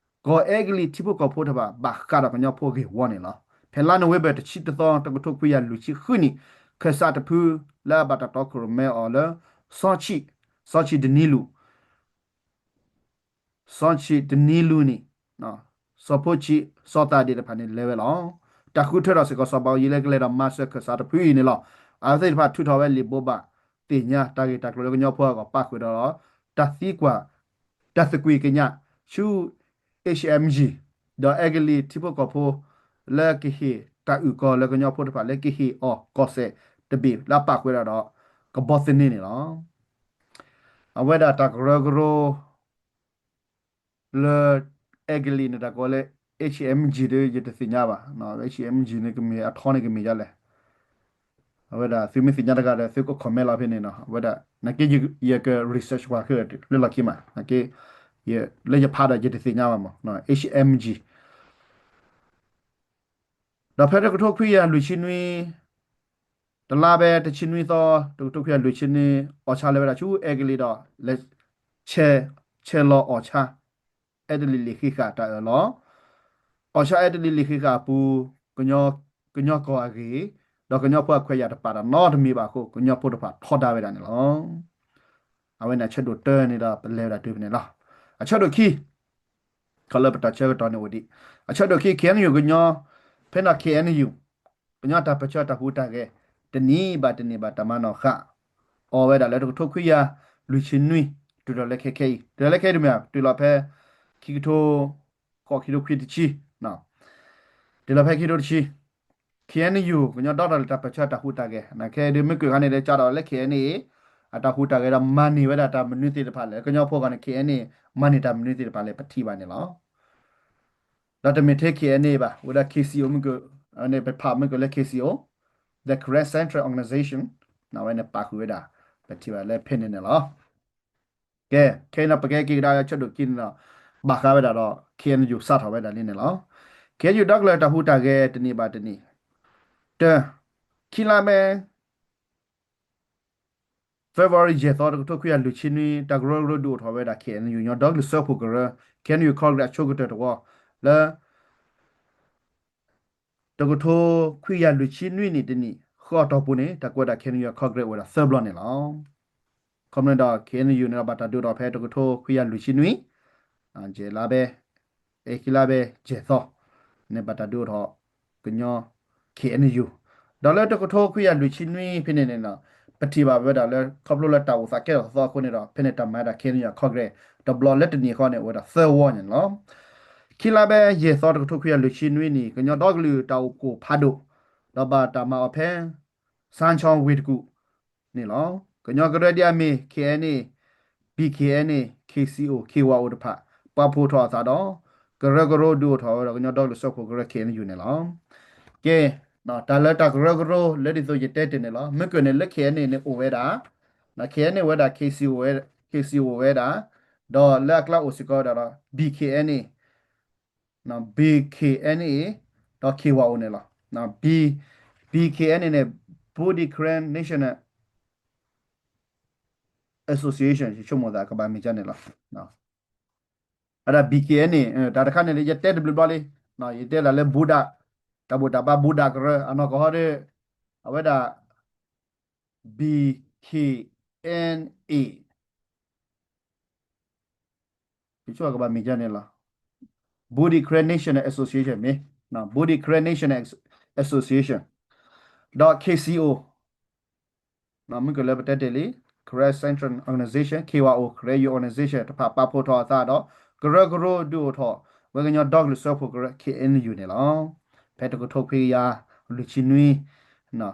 ကီၢ်အဲကလံးထံဖိကီၢ်ဖိတဖၣ် ဘၣ်ဃးဒီးကညီဖိဂ့ၢ်ဝီန့ၣ်လီၤ. ဖဲလါနိၣ်ဝ့ဘၢၣ်တဆံတသီ တကထိခွံကယၤလွံၢ်ဆံဃုနံၣ် ခၢၣ်စးတဖု လၢအဘၣ်တၢ်တီခိၣ်ရိၣ်မဲအီၤလၢ စီၤဆံး, စီၤဆံးတနံလူၢ် စီၤဆံးတနံလူၢ်န့ၣ် စီၤဖိဆံး စီၤသးဒ့ၣ်တဖၣ်န့ၣ်လဲၤဝဲလီၤ. တၢ်ဃုထၢထီၣ်စ့ၢ်ကီးစီၤဘၣ်အူယံၤလၢကလဲၤဒီးမၤစၢၤခၢၣ်စးတဖုအံၤန့ၣ်လီၤ. အဝဲသ့ၣ်တဖၣ်ထုးထီၣ်ဝဲလံာ်ဘိးဘၣ်သ့ၣ်ညါတၢ်ဂ့ၢ်တၢ်ကျိၤလၢကညီဖိအဂီၢ် ပၣ်ဃုာ်ဒီး တၢ်သံကွၢ် တၢ်သကွံာ်ကညးဆူ H M G ဒီးအဲကလံးထံဖိကီၢ်ဖိ လၢကဟ့ၣ်တၢ်အုၣ်ကီၤလၢကညီဖိတဖၣ်လၢကဟ့ၣ်အီၤကီၢ်စဲၣ်တဘ့ၣ်လၢအပာ်ဃုာ်ဝဲဒၣ်ဒီး ကဘီသန့န့ၣ်လီၤ. အဝဲဒၣ်တၢ်ကရၢကရိ လၢအဲကလံးန့ၣ် တၢ်ကိးလၢ H M G ဒီး ယတသ့ၣ်ညါဘၣ်, H M G န့ၣ်ကမ့ၢ်အထီန့ၣ်ကမ့ၢ်ဒ်လဲၣ်. အဝဲဒၣ်သုမ့ၢ်သ့ၣ်ညါတဂၤဒီး သုက comment လီၤဖဲန့ၣ်နီၤ. အဝဲဒၣ် နာ်က့ ယက research ပှၤခဲလၢာ်လၢလီၢ်ခံမး, နာ်က့ လၢယဖးဒီးယတသ့ၣ်ညါဘၣ်မး H M G ဒီးဖဲတကထိခွံကယၤလွံၢ်ဆံနွံ တလါဖဲတဆံနွံသီ တကထိခွံကယၤလွံၢ်ဆံနွံ အီၣ်ဆါလၢၤဝဲဒၣ်ဆူအဲကလံးဒီး လဲၤ ဆဲးလီၤအီၣ်ဆါ အဲတလံးလံာ်ဃံးဃာ်တၢ်အၢၣ်လီၤ, အီၣ်ဆါအဲတလံးလံာ်ဃံးဃာ်အပူၤ ကညီကီၢ်အဂ့ၢ် ဒီးကညီဖိအခွဲးယာ်တပာ်တၢ်နီတမံၤဘၣ်အဃိ ကညီဖိတဖၣ်ထီဒါဝဲဒၣ်န့ၣ်လီၤ. အဝဲန့ၣ်အဆၢဒိၣ်တၢန့ၣ်ဒီး ပလဲၤဝဲဒၣ်တုၤဖဲန့ၣ်လီၤ. အဆၢဒိၣ်ခံ ခီလၢပတၢ်ဆၢကတီၢ်န့ၣ်အိၣ်ဒံး, အဆၢဒိၣ်ခံ K N U ကညီ ဖဲန့ၣ် K N U ကညီတၢ်ပၢၢ်ဆၢတၢ်ဟူးတၢ်ဂဲၤ တနံၤဘၣ်တနံၤဘၣ်တၢ်မၤနီၣ်ဃာ် အီၣ်ဝဲဒၣ်လၢတကထိခွံကယၤလွံၢ်ဆံနွံ တုၤလီၤလၢခဲခဲအံၤ, တုၤလီၤလၢခဲအံၤတမ့ၢ် တုၤလီၤဖဲ ခံကထိ ဃိးခံကထိခွံတဆံ တုၤလီၤဖဲခံကထိတဆံ K N U ကညီဒီတၢ်လၢတၢ်ပၢၢ်ဆၢတၢ်ဟူးတၢ်ဂဲၤ ခဲအံၤဒ်မ့ၢ်ကွၢ်ခါန့ၣ်ဒီး ကဒီးလၢ K N A အတၢ်ဟူးတၢ်ဂဲၤဒီးမၤန့ၢ်ဝဲဒၣ်တၢ်မနုၤသ့ၣ်တဖၣ်လဲၣ်, ကညီဖိဂီၢ်န့ၣ် K N A မၤန့ၢ်တၢ်မနုၤသ့ၣ်တဖၣ်လဲၣ် ပထံၣ်ဘၣ်န့ၣ်လီၤ. ဒီးတမ့ၢ်ထဲ K N A ဘၣ်, ဝဲဒၣ် K C O မ့ၢ်က ပဖးမ့ၢ်ကလၢ K C O, the Karen Central Organization ဝဲန့ၣ်ပာ်ဃုာ်ဝဲဒၣ် ပထံၣ်ဘၣ်လၢဖဲန့ၣ်န့ၣ်လီၤ. ကဲ ခဲအံၤန့ၣ် ပကဲက့ၤကဒါဆၢဒိၣ်ခံန့ၣ်ဒီး ဘၣ်ဃးဝဲဒၣ်ဒီး K N U စးထီၣ်ဝဲဒၣ်လံန့ၣ်လီၤ. K N U ဒီကလုာ်တၢ်ဟူးတၢ်ဂဲၤတနံၤဘၣ်တနံၤ, တၢ, ခံလါဖဲ February ယဲၢ်သီ တကထိခွံကယၤလွံၢ်ဆံနွံ တၢ်ကရၢကရိဒုးအိၣ်ထီၣ်ဝဲဒၣ် K N U ကညီဒီကလုာ်စၢဖှိၣ်ကရၢ K N U Congress အဆိကတၢၢ်တဝီ လၢ တကထိခွံကယၤလွံၢ်ဆံနွံနံၣ်တနံၣ် ဃုအတီၢ်ပူၤန့ၣ် တၢ်ကွဲးဒၣ် K N U Congress အိၣ်ဝဲဒၣ်သၢဘျီန့ၣ်လီၤ. ခီဖျိန့ၣ်ဒီး K N U န့ၣ်ဒီးဘၣ်တၢ်ဒုးအိၣ်ထီၣ်ဖဲတကထိခွံကယၤလွံၢ်ဆံနွံ ယဲၢ်လါဖဲ အဲခံလါဖဲယဲၢ်သီ န့ၣ်ဘၣ်တၢ်ဒုးအိၣ်ထီၣ် ကညီ K N U ဒီးလၢတကထိခွံကယၤလွံၢ်ဆံနွံဖဲန့ၣ်န့ၣ်ဒီး ပထံၣ်ဘၣ်ဝဲဒၣ်လၢ ခီဖျိလၢတၢ်အိၣ်သးကဲထီၣ်သီအဃိန့ၣ်ဒီး ဖဲန့ၣ်တၢ်မၤဒၣ် K N U Congress တဘျီလၢတနံၣ်ဃီန့ၣ် အိၣ်ဝဲဒၣ်သၢဝီန့ၣ်လီၤ. ခံလါဖဲယဲၢ်သီ တကထိခွံကယၤလွံၢ်ဆံနွံနံၣ် ကညီဒီကလုာ်တၢ်အိၣ်ဖှိၣ်ဖးဒိၣ် ဒီးဘၣ်တၢ်မၤအီၤဖဲ စၣ်ခၠီဝ့ၢ်တကူၣ်န့ၣ်လီၤ. ကညီကရၢဒ်အမ့ၢ် K N A, B K N A, K C O, K Y O တဖၣ် ပာ်ဖှိၣ်ထီၣ်အသးဒီး ကရၢကရိဒုးအိၣ်ထီၣ်ဝဲဒီးကညီဒီကလုာ်စၢဖှိၣ်ကရၢ K N U န့ၣ်လီၤ. ကဲ တၢ်လၢတၢ်ကရၢကရိလၢဒ်သိးယတဲတ့ၢ်န့ၣ်လီၤ. မ့ၢ်ကွၢ်န့ၣ်လၢ K N A န့ၣ်အိၣ်ဝဲဒၣ် K N A ဝဲဒၣ် K C O, K C O ဝဲဒၣ် ဒီးလၢအကျါအိၣ်စ့ၢ်ကီးဝဲဒၣ်ဒီး B K N A, B K N A ဒီး K Y O န့ၣ်လီၤ. B, B K N A န့ၣ် Bodit Karen National Association ယဆိကမိၣ်သးကဘၣ်မ့ၢ်ကန့ၣ်လီၤ. အဒၣ် B K N A တၢ်တခါန့ၣ် ယတဲတဘျုးဘျီလံ, ယတဲဒၣ်လၢ Buddha တၢ်ဘူၣ်တၢ်ဘါ Buddha ကရၢ အနီၢ်ကီၢ်ဟီဒီး အဝဲဒၣ် B K N A ယဆိကမိၣ်ကဘၣ်မ့ၢ်ကန့ၣ်လီၤ. Bodit Karen National Association မ့ၢ် Bodit Karen National Association ဒီး K C O မ့ၢ်ကလၢပတဲတ့ၢ်လံ Karen Central Organization, K Y O, Karen Youth Organization တဖၣ်ပာ်ဖှိၣ်ထီၣ်အသးဒီး ကရၢကရိဒုးအိၣ်ထီၣ်ဝဲကညီဒီကလုာ်စၢဖှိၣ်ကရၢ K N U န့ၣ်လီၤ. ဖဲတကထိခွံကယၤလွံၢ်ဆံနွံ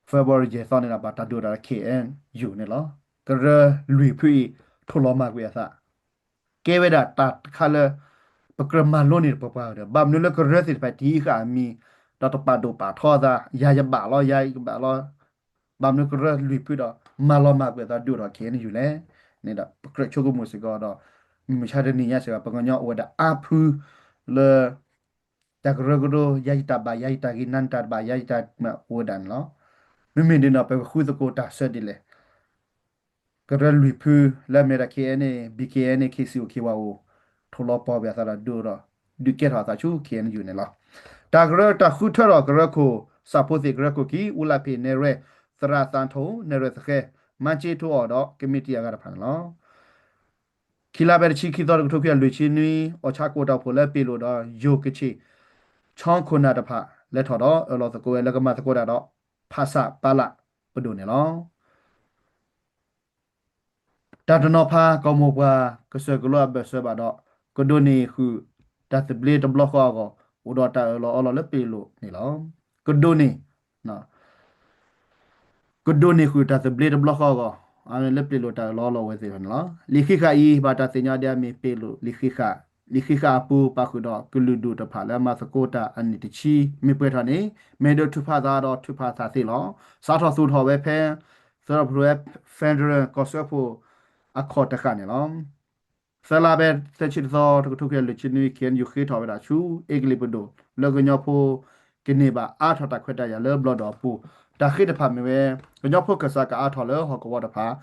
February ယဲၢ်သီန့ၣ်ဒီး ဘၣ်တၢ်ဒုးအိၣ်ထီၣ်ဒီး K N U န့ၣ်လီၤ. ကရၢလွံၢ်ဖုအံၤ ထိၣ်လီၤမၢ်ကွံာ်အသး ကဲဝဲဒၣ်တၢ်တခါလၢ ပကြၢးမၤလိန့ၢ်တပှၤပှၤဒီး ဘၣ်မနုၤလၢကရၢသ့ၣ်တဖၣ်တံာ်ဃာ်အမံၤ ဒီးတပာ်ဒိၣ်ပာ်ထီအသး ယၤယဘၣ်လီၤ ယၤယကဘၣ်လီၤ ဘၣ်မနုၤကရၢလွံၢ်ဖုဒီး မၤလီၤမၢ်ကွံာ်အသးဒုးအိၣ်ထီၣ် K N U လဲၣ်န့ၣ်ဒီး ပကြၢးဆိကမိၣ်စ့ၢ်ကီးဒီး မုၢ်မဆါတနံၤညါစ့ၢ်ကီး ပှၤကညီအိၣ်ဝဲဒၣ်အါဖု လၢ တၢ်ကရၢကရိ ယၤယတၢ်ဘၣ် ယၤယတၢ်ဂ့ၤ နၤနတၢ်ဘၣ် ယၤယတၢ်မၤအိၣ်ဝဲဒၣ်န့ၣ်လီၤ. မ့မ့ၢ်ဒ်န့ၣ်ဒီး ပကဃုသကိးတၢ်ဆၢဒ်လဲၣ် ကရၢလွံၢ်ဖု လၢအမ့ၢ်ဝဲဒၣ် K N A, B K N A, K C O, K Y O ထိၣ်လီၤပှီၢ်ကွံာ်အသးဒီးဒုးအိၣ်ထီၣ် ဒုးကဲထီၣ်အသးဆူ K N U န့ၣ်လီၤ. တၢ်ကရၢတၢ်ဃုထၢထီၣ်ကရၢခိၣ် စၣ်ဖိသ့ၣ်ကရၢခိၣ်ခံ အူလၣ်ဖ့ၣ်နဲၣ်ရွဲၣ် သရၣ်သၣ်ထိၣ် နဲၣ်ရွဲၣ်သဃဲ မၤစ့ထိအီၤဒီး ကမံးတံာ်အဂၤတဖၣ်န့ၣ်လီၤ. ခံလါဖဲတဆံခံသီ တကထိခွံကယၤလွံၢ်ဆံနွံ အီၣ်ဆါကိၣ်တၢ်အိၣ်ဖှိၣ်လၢပ့ၤလိာ်ဒီး ယိၤကဆ့ၣ် ဆီခိၣ်နၢ်တဖၣ် လဲၤထီၣ်ဒီးအၢၣ်လီၤသကိးဝဲလၢကမၤသကိးတၢ်ဒီး ဖဆပလ ပဒိၣ်န့ၣ်လီၤ. တၢ်တနီၤဖး ကီၢ်မိၢ်ပှၢ်ကစၢၢ်ကလိအဘၢၣ်စၢၤဘၣ်ဒီး ကဒိးန့ၢ်ဃုာ်တၢ်သဘျ့တဘျီဃီအဂီၢ် အိၣ်ဒီးတၢ်အၢၣ်လီၤအီလီၤလၢပ့ၤလိာ်န့ၣ်လီၤ. ကဒိးန့ၢ်ကဒိးန့ၢ်ဃုာ်တၢ်သဘျ့တဘျီဃီအဂီၢ် လၢပ့ၤလိာ်တၢ်အၢၣ်လီၤအီလီၤဝဲသ့ၣ်တဖၣ်န့ၣ်လီၤ. လံာ်ဃံးဃာ်အံၤ ဘၣ်တၢ်သ့ၣ်ညါဒ်အမ့ၢ်ပ့ၤလိာ်လံာ်ဃံးဃာ်, လံာ်ဃံးဃာ်အပူၤ ပာ်ဃုာ်ဒီးကလုာ်ဒူၣ်တဖၣ်လၢအမၤသကိးတၢ်အနံၣ်တဆံ မ့ၢ်ပှဲၤထီၣ်န့ၣ် မ့ၢ်ဒုးထုးဖးသးဒီးထုးဖးသးသ့လီၤ. စးထီၣ်သူၣ်ထီၣ်ဝဲဖဲ သရိာ်ဖျိဝဲ federal ကီၢ်စၢဖှိၣ်အခီၣ်တဃာ်န့ၣ်လီၤ. သၢလါဖဲသၢဆံတသီ တကထိခွံကယၤလွံၢ်ဆံနွံ ခ့ၣ်အဲၣ်ယူၣ်ဃ့ထီၣ်ဝဲဒၣ်ဆူ အ့ကလံးပဒိၣ် လၢကညီဖိကန့ၢ်ဘၣ်အါထီၣ်တၢ်ခွဲးတၢ်ယာ်လၢဘျီၣ်ဒိၣ်အပူၤ, တၢ်ဃ့တဖၣ်မ့ၢ်ဝဲ ကညီဖိကစၢ်ကအါထီၣ်လၢဟီၣ်ကဝီၤတဖၣ်,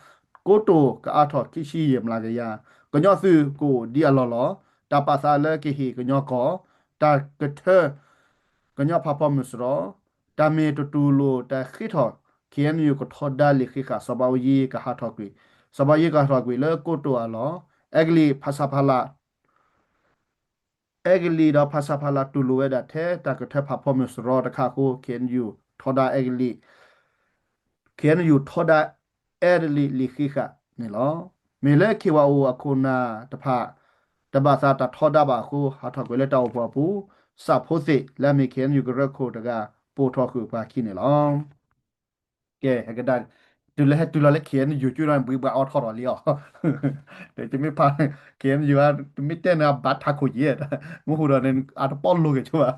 ကိတိာ်ကအါထီၣ်ခံဆံယဲၢ်မျးကယၤ, ကညီသုးကအိၣ်ဒ်အလီၢ်လီၤ, တၢ်ပာ်သးလၢကဟ့ၣ်ကညီကီၢ်, တၢ်ကထၢ ကညီဖးဖီမုၢ်စရီ, တၢ်မ့ၢ်တတူၢ်လိာ်တၢ်ဃ့ထီၣ် ခ့ၣ်အဲၣ်ယူၣ်ကထီဒါလံာ်ဃံးဃာ် စီၤဘးအူကၠံကဟးထီၣ်ကွံာ်, စီၤဘးအူကၠံကဟးထီၣ်ကွံာ်လၢကိတိာ်အလီၢ်, အဲကလံးဖဆးဖလး အဲကလံးဒီးဖဆးဖလးတူၢ်လိာ်ဝဲဒၣ်ထဲတၢ်ကထၢဖးဖီမုၢ်စရီတခါအဃိ ခ့ၣ်အဲၣ်ယူၣ် ထီဒါအဲကလံး ခ့ၣ်အဲၣ်ယူၣ်ထီဒါအဲကလံးလံာ်ဃံးဃာ်န့ၣ်လီၤ. မ့ၢ်လၢခ့ၣ်ဝၤအိၣ်အခိၣ်နၢ်တဖၣ် တဘၣ်သးတၢ်ထီဒါဘၣ်အဃိ ဟးထီၣ်ကွံာ်လၢတၢ်အိၣ်ဖှိၣ်အပူၤ, စးဖိသ့ၣ်လၢအမ့ၢ် ခ့ၣ်အဲၣ်ယူၣ်ကရၢခိၣ်တဂၤ ပိာ်ထီၣ်ဃုာ်ပှၤခံန့ၣ်လီၤ. ကဲ ဟဲကဒါ တုၤလၢဟဲတုၤလီၤလၢ ခ့ၣ်အဲၣ်ယူၣ်ကၠူဒီး ဘှံးဘှါအီထီၣ်ဒီးလံအီၤ, တမ့ၢ်ဖး ခ့ၣ်အဲၣ်ယူၣ် တမ့ၢ်တဲန့ၣ် အဘၣ်ထးခိၣ်က့ၤ, မ့ၢ်ဟူဒီးန့ၣ် အတပီလိၤက့ၤဆိဘၣ်,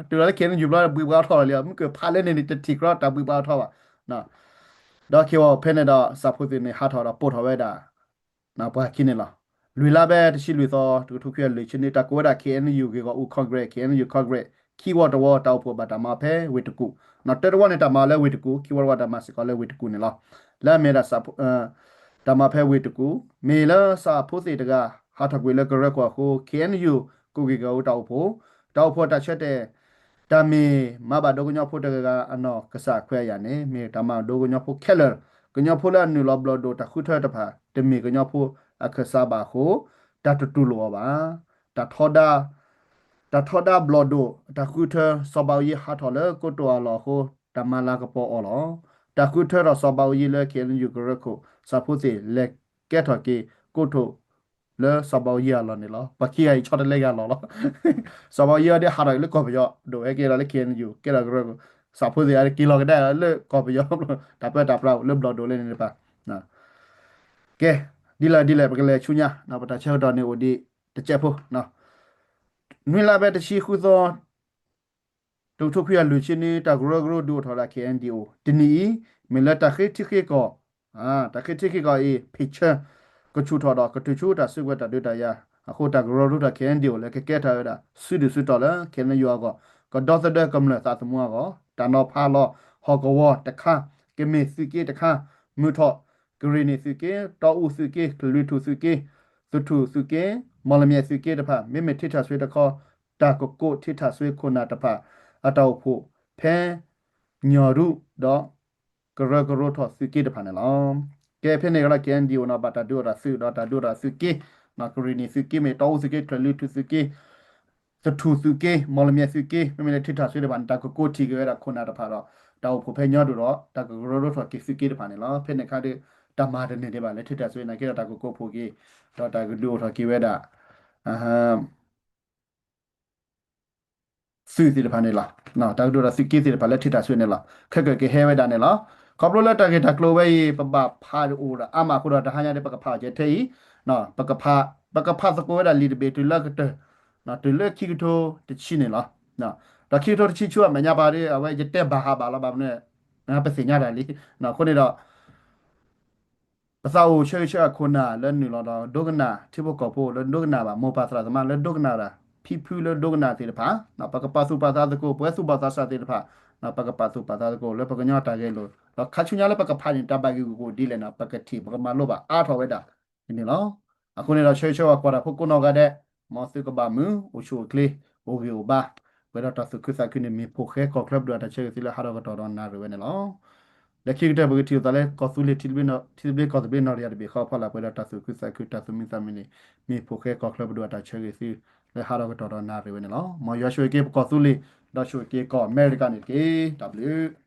တုၤလီၤလၢ ခ့ၣ်အဲၣ်ယူၣ်ဘျီ ဘှံးဘှါအီထီၣ်ဒီးလံအီၤ, မ့ၢ်ကဖးလၢန့ၣ်န့ၣ် တထံၣ်ကြီတၢ်ဘှံးဘှါအီထီၣ်ဘၣ် ဒီးခ့ၣ်ဝၤအိၣ်ဖဲန့ၣ်ဒီး စးဖိသ့ၣ်န့ၣ် ဟးထီၣ်ဒီးပိာ်ထီၣ်ဝဲဒၣ် ပှၤခံန့ၣ်လီၤ. လွံၢ်လါဖဲတဆံလွံၢ်သီ တကထိခွံကယၤလွံၢ်ဆံနွံ တၢ်ကိးဝဲဒၣ် ခ့ၣ်အဲၣ်ယူၣ် ဂ့ၢ်ဂီၢ်အူ Congress, ခ့ၣ်အဲၣ်ယူၣ် Congress ခံဝီတဝီ တၢ်အိၣ်ဖှိၣ်ဘၣ်တၢ်မၤဖဲဝ့ၢ်တကူၣ်, တၢတဝီန့ၣ် တၢ်မၤလၢဝ့ၢ်တကူၣ်, ခံဝီတဝီတၢ်မၤစ့ၢ်ကီးလၢဝ့ၢ်တကူၣ်န့ၣ်လီၤ. လၢအမ့ၢ်ဒၣ် တၢ်မၤဖဲဝ့ၢ်တကူၣ်, မ့ၢ်လၢစးဖိသ့ၣ်တဂၤ ဟးထီၣ်ကွံာ်လၢကရၢခိၣ်အဃိ ခ့ၣ်အဲၣ်ယူၣ် ကဂ့ၢ်ဂီၢ်အူတၢ်အိၣ်ဖှိၣ်, တၢ်အိၣ်ဖှိၣ်တၢ်ဆၢတဲာ် တၢ်မ့ၢ်မၤဘၣ်ဒိကညီဖိတဂၤဂၤအနီၢ်ကစၢ်ခွဲးယာ်န့ၣ် မ့ၢ်တၢ်မၤဒိကညီဖိခဲလၢာ်, ကညီဖိလၢအနုာ်လီၤဘျီၣ်ဒိၣ်တၢ်ဃုထၢတဖၣ် တမ့ၢ်ကညီဖိအကစၢ်ဘၣ်အဃိ တၢ်တတူၢ်လိာ်အီၤဘၣ်. တၢ်ထီဒါ တၢ်ထီဒါဘျီၣ်ဒိၣ်တၢ်ဃုထၢ စီၤဘးအူကၠံဟးထီၣ်လၢကိတိာ်အလီၢ်အဃိ တၢ်မၤလၤကပီၤအီၤလီၤ. တၢ်ဃုထၢထီၣ်စီၤဘးအူကၠံလၢ ခ့ၣ်အဲၣ်ယူၣ် ကရၢခိၣ် စးဖိသ့ၣ်လဲၤကဲထီၣ်က့ၤကိတိာ် လၢစီၤဘးအူကၠံအလီၢ်န့ၣ်လီၤ. ပှၤခံဂၤအံၤဆီတလဲဂၤလီၤလီၤ. စီၤဘးအူကၠံအီၤဒ်ဟးထီၣ်လၢကီၢ်ပယီၤ ဒိၣ်ဟဲက့ၤလီၤလၢ ခ့ၣ်အဲၣ်ယူၣ် ကဲထီၣ်ကရၢခိၣ် စးဖိသ့ၣ်အံၤက့ၤလီၤကဒါလၢကီၢ်ပယီၤ တၢ်ပၢတၢ်ပြးအိၣ်လၢဘျီၣ်ဒိၣ်လၢန့ၣ်တဖၣ် ကဲ ဒ်လဲၣ်ဒ်လဲၣ် ပကလဲၤဆူညါ ပတၢ်ဆၢကတီၢ်န့ၣ်အိၣ်ဒံးတစဲးဖိ နွံလါဖဲတဆံဃုသီ တကထိခွံကယၤလွံၢ်ဆံနွံ တၢ်ကရၢကရိဒုးအိၣ်ထီၣ်ဝဲဒၣ် ခ့ၣ်အဲၣ်ယူၣ် တနံၤအံၤ မ့ၢ်လၢတၢ်ဃ့ထံဃ့ကီၢ် တၢ်ဃ့ထံဃ့ကီၢ်အံၤ ဖ့ၣ်ဆၢ ကဆူၣ်ထီၣ်ဒီးကတုၤဆူတၢ်စုကဝဲၤတၢ်ဒုးတၢ်ယၤအဃိ တၢ်ကရၢကရိထီၣ် ခ့ၣ်အဲၣ်ယူၣ် လၢကကဲထီၣ်ဝဲဒၣ် စုဒုၣ်စုတီၢ်လၢ ခ့ၣ်အဲၣ်ယူၣ်အဂီၢ် ကဒီသဒၢကမျၢၢ်သးသမူအဂီၢ် တၢ်နီၤဖးလီၤ ဟီၣ်ကဝီၤတခါ ကမ့ၢ်သုးက့တခါ မုၢ်ထီၣ် ကရ့ၣ်နံၣ်သုးက့ တီအူသုးက့ ကလုာ်ထူၣ်သုးက့ သထူၣ်သုးက့ မီၣ်လမၠဲၣ်သုးက့တဖၣ် မ့မ့ၢ်ထံထၣ်စွ့တခီ တၢ်ကကိးထံထၣ်စွ့ခိၣ်နၢ်တဖၣ် အတၢ်အိၣ်ဖှိၣ်ဖဲ ညီၣ်ရူၣ်ဒီး ကရၢကရိထီၣ်သုးက့တဖၣ်န့ၣ်လီၤ. ကဲဖဲန့ၣ်ကဒီး ခ့ၣ်အဲၣ်ယူၣ် ဘၣ်တၢ်ဒုးအိၣ်ထီၣ်သုးဒီးတၢ်ဒုးအိၣ်ထီၣ်သုးက့ ကရ့ၣ်နံၣ်သုးက့မ့ၢ် တီအူသုးက့ ကလုာ်ထူၣ်သုးက့ သထူၣ်သုးက့ မီၣ်လမၠဲၣ်သုးက့ မ့မ့ၢ်လၢထံထၣ်စွ့တဖၣ်န့ၣ် တၢ်ကကိးထံၣ်က့ၤဝဲဒၣ်ခိၣ်နၢ်တဖၣ်ဒီး တၢ်အိၣ်ဖှိၣ်ဖဲညီၣ်ရူၣ်ဒီး တၢ်ကကရၢကရိထီၣ်က့ၤသုးက့တဖၣ်န့ၣ်လီၤ. ဖဲန့ၣ်အခါဒီး တၢ်မၤတန့ၢ်ဒံးဘၣ်လၢထံထၣ်စွ့ နာ်က့ဒီးတၢ်ကကိးဖှိၣ်က့ၤ ဒီးတၢ်ကဒုးအိၣ်ထီၣ်က့ၤဝဲဒၣ် သုးသ့ၣ်တဖၣ်န့ၣ်လီၤ. တၢ်ကဒုးအိၣ်ထီၣ်သုးက့သ့ၣ်တဖၣ်လၢထံထၣ်စွ့န့ၣ်လီၤ. ခဲကၢၣ်ကဟဲဝဲဒၣ်န့ၣ်လီၤ. ခီဖျိလၢတၢ်ဂ့ၢ်တၢ်ကျိၤဝဲအံၤ ပဘၣ်ဖးအိၣ်ဒီးအါမးအဃိဒီး တဟါညါဒီး ပကဖးအီၤကဲထဲအံၤ ပကဖး ပကဖးသကိးဝဲဒၣ်လံာ်တဘ့ၣ်တုၤလၢကတၢၢ် တုၤလၢခံကထိတဆံန့ၣ်လီၤ. ဒီးခံကထိတဆံဆူအမဲာ်ညါပၤဒီး အဝဲယတဲဘၣ်ဟးဘၣ်လီၤ ဘၣ်မနုၤ ပသ့ၣ်ညါတၢ်လံ. အဃိန့ၣ်ဒီး ပသးအိၣ်ဆၢဂ့ၤဆၢဝါခိၣ်နၢ်လၢနုာ်လီၤဒီးဒိကနၣ် ထံဖိကီၢ်ဖိလၢဒိကနၣ်ဘၣ် မိၢ်ပၢ်သရၣ်သမါလၢဒိကနၣ်တၢ် ဖံဖုလၢဒိကနၣ်သ့ၣ်တဖၣ် ပကပာ်သူၣ်ပာ်သးသကိး ပဝဲသူၣ်ဘီၣ်သးစၢ်သ့ၣ်တဖၣ် ပကပာ်သူၣ်ပာ်သးသကိးလၢပကညီတၢ်ဂဲၤလိာ် ဒီးခါဆူညါလၢပကဖးန့ၣ် တၢ်ဘၣ်ဂ့ၢ်ဂီၢ်ဒ်လဲၣ်န့ၣ် ပကထံၣ်ပကမၤလိဘၣ်အါထီၣ်ဝဲဒၣ်န့ၣ်လီၤ. အဃိန့ၣ်ဒီး ဆၢဂ့ၤဆၢဝါကွၢ်တၢ်ဖိကိးနီၢ်ဂၤဒဲး မ်သုကဘၣ်မုာ် အိၣ်ဆူၣ်အိၣ်ချ့ အိၣ်ဂံၢ်အိၣ်ဘါ ပှဲၤဒီးတၢ်သူၣ်ခုသးခုန့ၣ် မ့ၢ်ဖိဃဲကီၢ်ချၢပဒိၣ်အတၢ်ဆၢဂ့ၤသုလၢဟးထီၣ်ကတီၢ်ဒီးနၣ်ရံၣ်ဝဲန့ၣ်လီၤ. လၢခံကတၢၢ်ပကထံၣ်လိာ်သးလၢကီၢ်သူလ့ၤ ထံသဘျ့ကီၢ်သဘျ့နီၢ်တယၢ်တဘ့ၣ်ဃီအဖီလာ် ပှဲၤဒီးတၢ်သူၣ်ခုသးခု တၢ်သူၣ်မံသးမုာ်န့ၣ် မ့ၢ်ဖိဃဲကီၢ်ချၢပဒိၣ်အတၢ်ဆၢဂ့ၤသုလၢဟးထီၣ်ကတီၢ်ဒီးနၣ်ရံၣ်ဝဲန့ၣ်လီၤ. မ်ယွၤဆိၣ်ဂ့ၤက့ၤပကီၢ်သူလ့ၤ ဒီးဆိၣ်ဂ့ၤက့ၤကီၢ်အမဲရကၤန့ၣ်တက့ၢ်. တၢ်ဘျုး